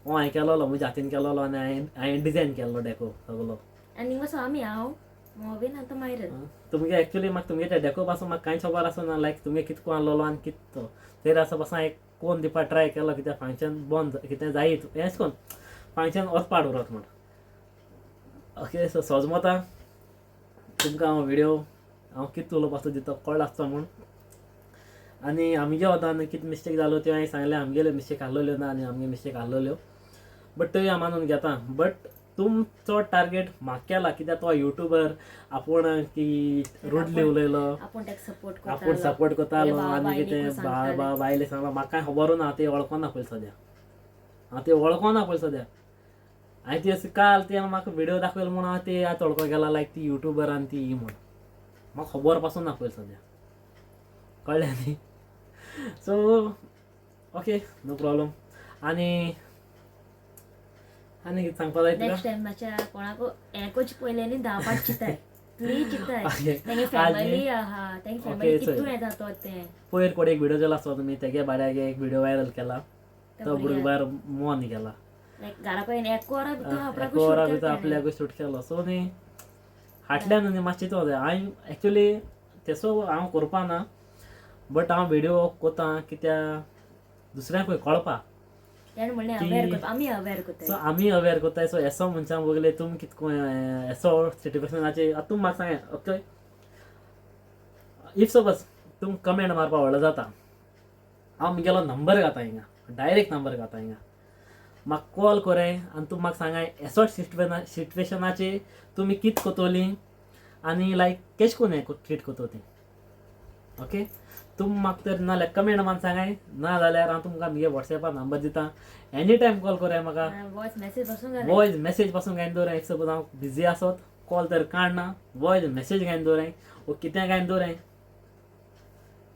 हो हांवें केलोलो म्हज्या हातीन केलोलो आनी हांवें डिजायन केल्लो डेको सगलो. आनी कसो आमी हांव मोवीन आतां मायरन तुमगे एक्चुअली म्हाका तुमगे त्या डेको पासून म्हाका कांयच खबर आसना, लायक तुमगे कितको आहलोलो आनी कित तो तेर आसा पासून हांवें कोण दिवपाक ट्राय केलो, कित्याक फंक्शन बंद कितें जायत हेंच कोन फंक्शन वचपाक उरत म्हण. ओके सो सोजमता तुमकां हांव व्हिडियो हांव कितें उलोवपाचो दिता कळ्ळो आसता म्हूण. आनी आमगे वतान कितें मिस्टेक जालो त्यो हांवें सांगलें, आमगेल्यो मिस्टेक आहलोल्यो ना आनी आमगे मिस्टेक आहलोल्यो, बट थंय हांव मानून घेता. बट तुमचो टार्गेट म्हाका केला कित्याक तो युट्यूबर आपूण की रुडली उलयलो, आपूण ताका सपोर्ट आपूण करतालो, सपोर्ट करतालो भावा आनी बायलेकूय कितें सांगताले. बा बायले सांगला म्हाका कांय खबरूच ना, ती वळखना पयलीं सद्या, हांव ती वळखना पयलीं सद्या. हांवें ती अशी काल ती म्हाका व्हिडिओ दाखयलो म्हूण हांव ती आतां वळखो गेला लायक ती युट्यूबर आनी ती ही म्हूण म्हाका खबर पासून ना पयलीं सद्या, कळ्ळें न्ही. So okay no problem. आनी आनी कितें सांगपा जाय तुका? नेक्स्ट टायम मातशें कोणाक हें करचें पयलें न्ही 10 पाट चिंताय, प्लीज चिंताय. Okay. तेंगे फॅमिली आहा, तेंगे फॅमिली Okay, कितून चल. येता तो तें पयर कोण एक व्हिडिओ केला आसतो तुमी तेगे बाऱ्यागे एक व्हिडिओ व्हायरल केला, तो भुरगो भायर मोन गेला, लायक घरा कडेन एक वरा भितर आपल्याकूच एका वरा shoot भितर केलें. आपल्याकूच शूट केलो. सो न्ही फाटल्यान न्ही मातशें तो हांवें एक्चुली तेसो हांव करपा ना, बट हांव व्हिडिओ कोता कित्याक दुसऱ्यांकूय कळपा. तेणें म्हणलें की- अवेर करपा, आमी अवेर करताय. सो आमी अवेर कोताय. सो एसो मनशां बगले तुमी कितको एसो सिट्युएशनाचे आतां तुमी म्हाका सांगा, ओके if suppose तुमी कमेंट मारपा व्हडलो जाता, हांव म्हगेलो नंबर घाता हिंगा, डायरेक्ट नंबर घाता हिंगा, म्हाका कॉल कोराय आनी तुमी म्हाका सांगाय एसो सिट्युएशनाचे तुमी कित कोतोली आनी लायक केश कोन हें ट्रीट कोतो ती. ओके तुमी म्हाका तर नाजाल्यार कमेंट मान सांगाय, ना जाल्यार हांव तुमकां म्हगे वॉट्सॅपार नंबर दिता, एनी टायम कॉल कोराय म्हाका, वॉयस मॅसेज पासून घालाय. वॉयस मॅसेज पासून घायन दवराय. If suppose हांव बिजी आसत कॉल तर काडना, वॉयस मॅसेज घायन दवराय वो कितें घायन दवराय,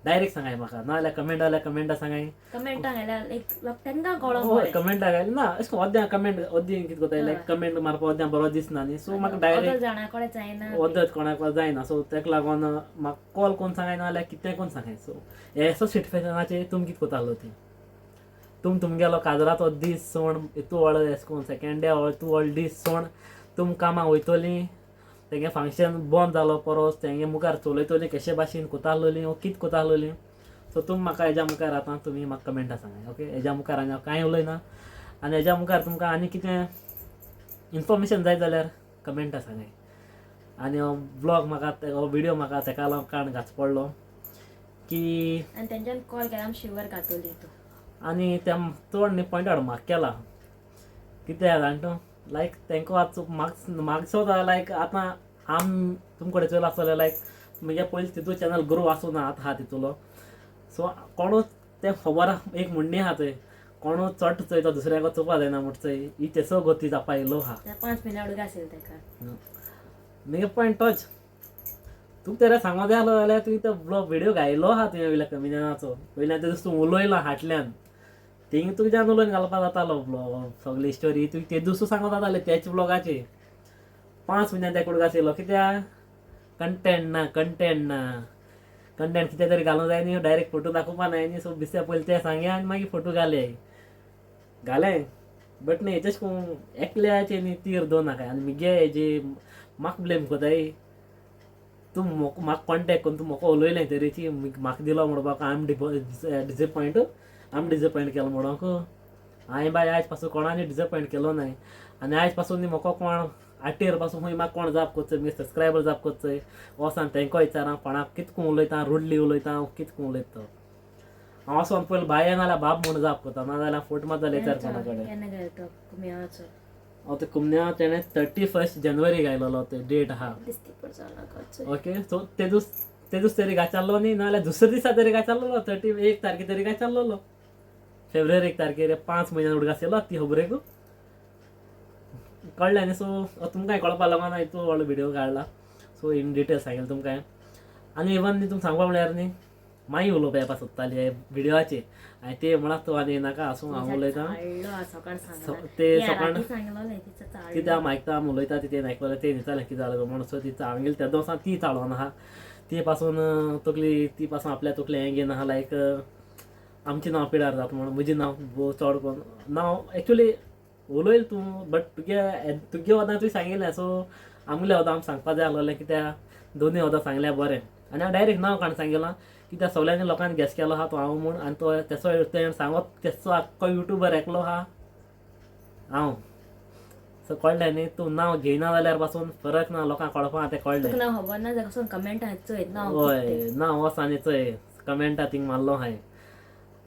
डायरेक्ट सांगाय म्हाका, ना जाल्यार कमेंट जाल्यार कमेंटा सांगाय. कमेंटां घाल्यार लायक तांकां कळोंक हय बरें. कमेंटा घाल ना अशें करून अद्यां कमेंट अद्दी कितें कोताय लायक हय. कमेंट मारपा अद्यां बरो दिसना न्ही, सो म्हाका अदर डायरेक्ट जाणा कडेन जायना, वदत कोणाक जायना. सो ताका लागून म्हाका कॉल कोण सांगाय ना जाल्यार कितें कोण सांगाय. सो एसो सिट्युएशनाचेर तुमी कितें कोतालो ती तुम तुमगेलो काजराचो दीस सोण तूं व्हड एशें कोन्न सेकेंड डे व्हड तूं व्हड दीस सोण तुम कामाक वयतोली, तेंगे फंक्शन बंद जालो परस तेंगे मुखार चलयतोली कशे भाशेन कोतालोली वो कितें कोतालोली. सो तुम म्हाका हेज्या मुखार आतां तुमी म्हाका कमेंटा सांगाय. ओके हेज्या मुखार आनी हांव कांय उलयना, आनी हेज्या मुखार तुमकां आनी कितें इन्फॉर्मेशन जाय जाल्यार कमेंटा सांगाय. आनी हो ब्लॉग म्हाका हो व्हिडियो म्हाका तेका लागून काण घाच पडलो की आनी तेंच्यान कॉल केल्यार आमी शिवर घातोली तूं. आनी त्या चड न्ही पॉयंट आउट म्हाका केला कितें जाणा तूं लायक तेंको आतां मागसो लायक आतां आम तुमकडे चोयला आसतलें लायक म्हगे पयलीं तितू चॅनल ग्रो आसूं ना आतां आहा तितूलो. सो कोणूच तें खबर आहा एक म्हणणी आहा थंय कोणू चड चोयता दुसऱ्याक चोवपा जायना म्हूण चोय ही तेसो गती जावपा येयलो आहा. 5 मिनटां उडका आशिल्लें ताका. म्हगे पॉयंट तोच तुका तेरे सांगो जाय आसलो जाल्यार तुवें तो ब्लॉग व्हिडियो घायलो आहा तुवें वयल्या कमिनाचो वयल्यान ते तूं उलयला हाटल्यान थिंग तुज्यान उलोवन घालपा जातालो ब्लॉग सगळी स्टोरी तुवें ते दुसरो सांगो जाताले त्याच ब्लॉगाचे 5 म्हयन्यान त्या कुडका येयलो कित्याक कंटेंट ना, कंटेंट ना, कंटेंट कितें तरी घालूंक जाय न्ही, डायरेक्ट फोटो दाखोवपा नाय न्ही. सो बिस्या पयलीं तें सांगया आनी मागीर फोटो घाले घाले. बट न्ही हेचेच एकल्याचे न्ही तीर दवर नाका आनी मुगे हेजे म्हाका ब्लेम कोताय तूं म्हाका कॉन्टेक्ट करून तूं म्हाका उलयलें तरेची म्हाका दिलो म्हणपाक I am disappoint, I am disappoint केलो म्हणोंक हांवें बाय आयज पासून कोणानी डिसअपॉयंट केलो नाय. आनी आयज पासून न्ही म्हाका कोण आटेर पासून खंय म्हाका कोण जाप करचो मुगे सबस्क्रायबर जाप करचो वोसान तेंको विचारा कोणाक कितको उलयता रुडली उलयता कितको उलयता तो. हांव वचोन पयलीं बाये नाजाल्यार बाब म्हूण जाप करता, नाजाल्यार फोट मारता विचार कोणा कडेन. केन्ना घाल तो कुमयाचो हांव ते कुमन्या तेणें 31 जानेवारी घायलेलो ते डेट आहा. दिसती पड जाला. ओके सो ते दीस तरी घाचारलो न्ही, नाजाल्यार दुसरे दिसा तरी घाचारलेलो 31 तारखे तरी घाचारलेलो, फेब्रुवारी 1 तारखेर 5 म्हयन्यान उडगास येयलो ती खबरेक कळ्ळें न्ही. सो तुमकांय कळपा लागून हांवें इतलो व्हडलो व्हिडियो काडला, सो इन डिटेल सांगलें तुमकां. आनी इवन न्ही तुमकां सांगपा म्हळ्यार न्ही मागीर उलोवपा येवपा सोदताली व्हिडियोचेर हांवें ते म्हळां तूं आनी नाका आसूं हांव उलयतां. ते सकाळ कितें आमी आयकता आमी उलयता ती तें आयकलें तें न्हितालें कितें जालें म्हणून. सो ती चाळून त्या दोसान ती चाळोन आहा ती पासून तकली ती पासून आपल्या तकली हें घेवन आहा लायक आमचें नांव पिडार जाता म्हणून म्हजें नांव भोव चड करून नांव एक्चुली उलयल तूं बट तुगे तुगे वदां तुवें सांगिल्लें. सो आमगेले वदां आमी सांगपा जाय आसलेलें कित्याक दोनूय वदां सांगल्यार बरें. आनी हांव डायरेक्ट नांव काडून सांगिलां कित्याक सगल्यांनी लोकांनी गॅस केलो आहा तो हांव म्हूण आनी तो तेसो तेणें सांगत तेसो आख्खो युट्यूबर एकलो आहा हांव. सो कळ्ळें न्ही तूं नांव घेयना जाल्यार पासून फरक ना लोकांक कळपा तें कळ्ळें. तुका खबर ना जाल्यार कमेंटां चोय नांव. हय ना वच आनी चोय कमेंटा थिंग मारलो हांवें.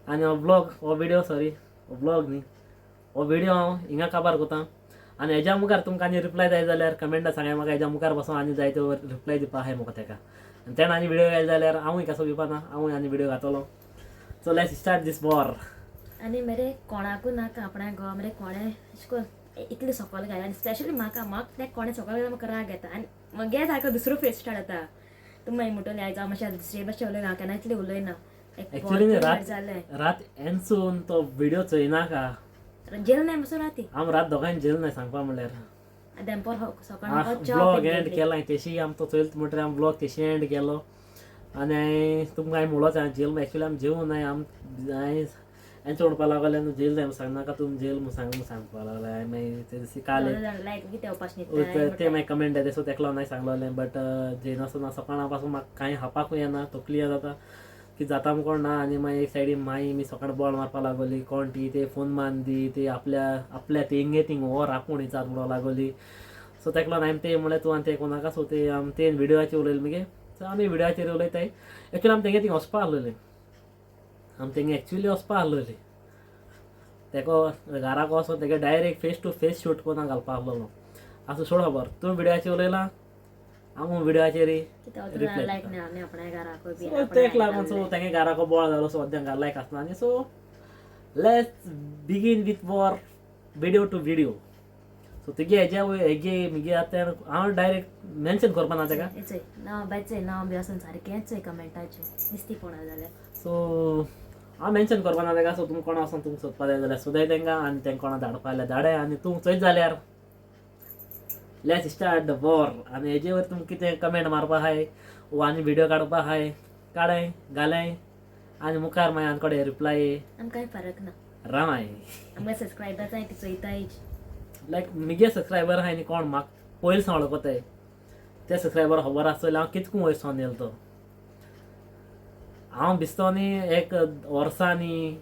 आनी हो ब्लॉग हो व्हिडियो सॉरी हो ब्लॉग न्ही हो व्हिडिओ हांव हिंगा काबार कोता आनी हेज्या मुखार तुमकां आनी रिप्लाय जाय जाल्यार कमेंटा सांगाय म्हाका. हेज्या मुखार बसून आनी जाय त्यो रिप्लाय दिवपा आहाय म्हाका तेका. आनी तेणें आनी व्हिडिओ घायले जाल्यार हांवूय कसो दिवपा ना, हांवूय आनी व्हिडिओ घातलो. So let's start this war. आनी मरे कोणाकूय नाका आपणाक घोव मरे कोणें अशें करून इतलें सकयल घाय. आनी स्पेशली म्हाका, म्हाका तें कोणें सकयल घाल्यार म्हाका राग येता आनी मगे सारको दुसरो फेस स्टार्ट जाता. तूं मागीर म्हणटली आयज हांव मातशें दुसरे भाशेन उलयना, हांव केन्ना इतलें उलयना. एक एक्चुअली बोर रात जालें. रात एनसून तो व्हिडिओ चोयनाका. जेल नाय बसून राती. आम रात दोगांय जेल नाय सांगपा म्हणल्यार. देंपोर सकाळ ब्लॉग एंड केला तेशी आम तो चोयल म्हणटरी आम ब्लॉग तेशी एंड केलो. आनी तुमकां हांवें म्हणलोच हांवें जेल एक्चुअली आम जेवूं नाय. आम हांवें हांवें म्हणपा लागलें न्हू जेल जाय सांगनाका तुमी जेल म्हूण सांग म्हूण सांगपा लागलें. हांवें मागीर ते दिसा काल लायक कितें उपास ते मागीर कमेंट येता सो तेका लागून हांवें सांगलोलें. बट जेनासतना सकाळ पासून म्हाका कांय खावपाकूय येना, तकली जाता की जाता कोण ना. आनी मागीर एक सायडीन माई मी सकाळ बॉल मारपा लागली, कोण ती ते फोन मान दी ते आपल्या आपल्या तेंगे थिंग व्हर आपूण विचार म्हणूंक लागली. सो तेका लागून हांवें ते म्हणलें तूं आनी ते कोणाका. सो ते आम ते व्हिडियोचेर उलयले मगे. सो आमी व्हिडियोचेर उलयताय. एक्चुअली आमी तेंगे थिंग वचपा आसलेले, आमी तेंगे एक्चुअली वचपा आसलेले. तेका घराक वचोन तेगे direct face to face shoot कोन्ना घालपा आसलेलो. आसूं सोड खबर, तूं व्हिडियोचेर उलयला, हांव व्हिडियोचेर रिप्लाय. सो तेक लागून सो तेंगे घराको बोळ जालो. सो अद्याक लायक आसना. आनी so let's begin with war video to video. So तुगे हेज्या हेगे मुगे आतां हांव डायरेक्ट मेन्शन करपा ना तेका. नांव बायचें नांव बी आसून सारकेंच चोय कमेंटाचें निस्तीपणा जाल्यार. सो हांव मेन्शन करपा ना तेका. सो तुमकां कोणा वचोन तुमकां सोदपा जाय जाल्यार सोदाय तेंकां आनी तेंकां कोणा धाडपा जाल्यार धाडाय. आनी तूं चोयत जाल्यार let's start the war. आनी हेजेवर तुमकां कितें कमेंट मारपा आहाय वो आनी व्हिडियो काडपा आहाय काडाय घालाय आनी मुखार मागीर आमचे कडेन रिप्लाय. आमकां कांय फरक ना. रामाय आमकां सबस्क्रायबर्स ती चोयताय. लायक मुगे सबस्क्रायबर आहाय न्ही कोण म्हाका पयलीं सावन वळखताय ते सबस्क्रायबर खबर आसतले हांव कितको वयर सावन येयलो तो. हांव दिसतो न्ही एक वर्सांनी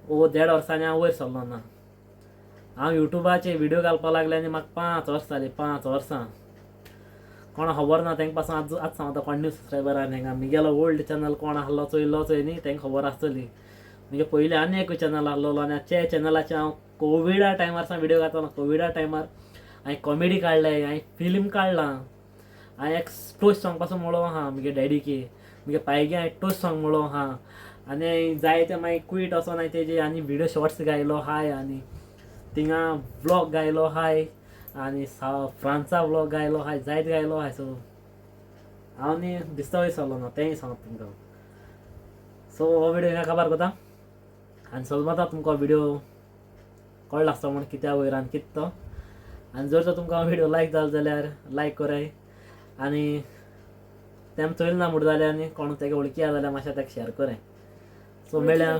वो देड वर्सांनी हांव वयर सरलो ना. हांव युट्यूबाचेर व्हिडियो घालपाक लागलें आनी म्हाका 5 वर्सां जालीं, 5 वर्सां. कोणा खबर ना तेंका पासून आज आज सांगता कोण न्यू सबस्क्रायबर आहा तेंकां. मुगेलो ओल्ड चॅनल कोण आहलो चोयल्लो चोय न्ही तेंकां खबर आसतली. मुगे पयलीं आनी एक चॅनल आहलोलो आनी त्या चॅनलाचेर हांव कोविडा टायमार सावन व्हिडियो घातलो. कोविडा टायमार हांवें कॉमेडी काडले, हांवें फिल्म काडलां, हांवें एक टोस्ट सॉंग पासून म्हणलो आहा मुगे डॅडीकी, मुगे पायगे हांवें टोस्ट सॉंग म्हणलो आहा. आनी जायते मागीर क्वीट वचोन हांवें तेजे आनी व्हिडियो शॉर्ट्स गायलो हाय आनी थिंगा व्लॉग गायलो हाय आनी फ्रांसा व्लॉग गायलो हाय, जायत गायलो हाय. सो हांव न्ही दिसता वयर सरलो ना तेंय सांगता तुमकां. सो हो व्हिडियो हिंगा काबार कोता आनी समजता तुमकां व्हिडियो कळ्ळो आसता म्हूण कित्या वयर आनी कितें तो. आनी जर तर तुमकां व्हिडियो लायक जालो जाल्यार लायक कराय आनी तेम चोयलें ना म्हूण जाल्यार आनी कोण तेगे वळखी आसा जाल्यार मातशें ताका शेअर कराय. सो मेळ्ळ्या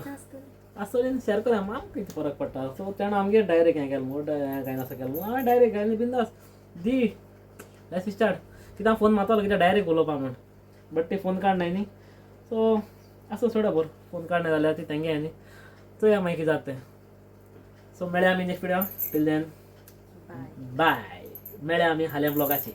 आसतलें शेअर कराय, आमकां कितें फरक पडटा. सो तेणें आमगेर डायरेक्ट हें केलें म्हूण कांय नासता केलें म्हूण हांवें डायरेक्ट घालें बिंदास दी let's start. कित्याक फोन मारतालो कित्याक डायरेक्ट उलोवपा म्हूण, बट ते फोन काडनाय न्ही. सो आसूं सोडा बरो, फोन काडना जाल्यार ती तेंगे न्ही, चोया मागीर कितें जाता तें. सो मेळया आमी next video, till then bye. मेळया आमी हाल्या ब्लॉगाचेर.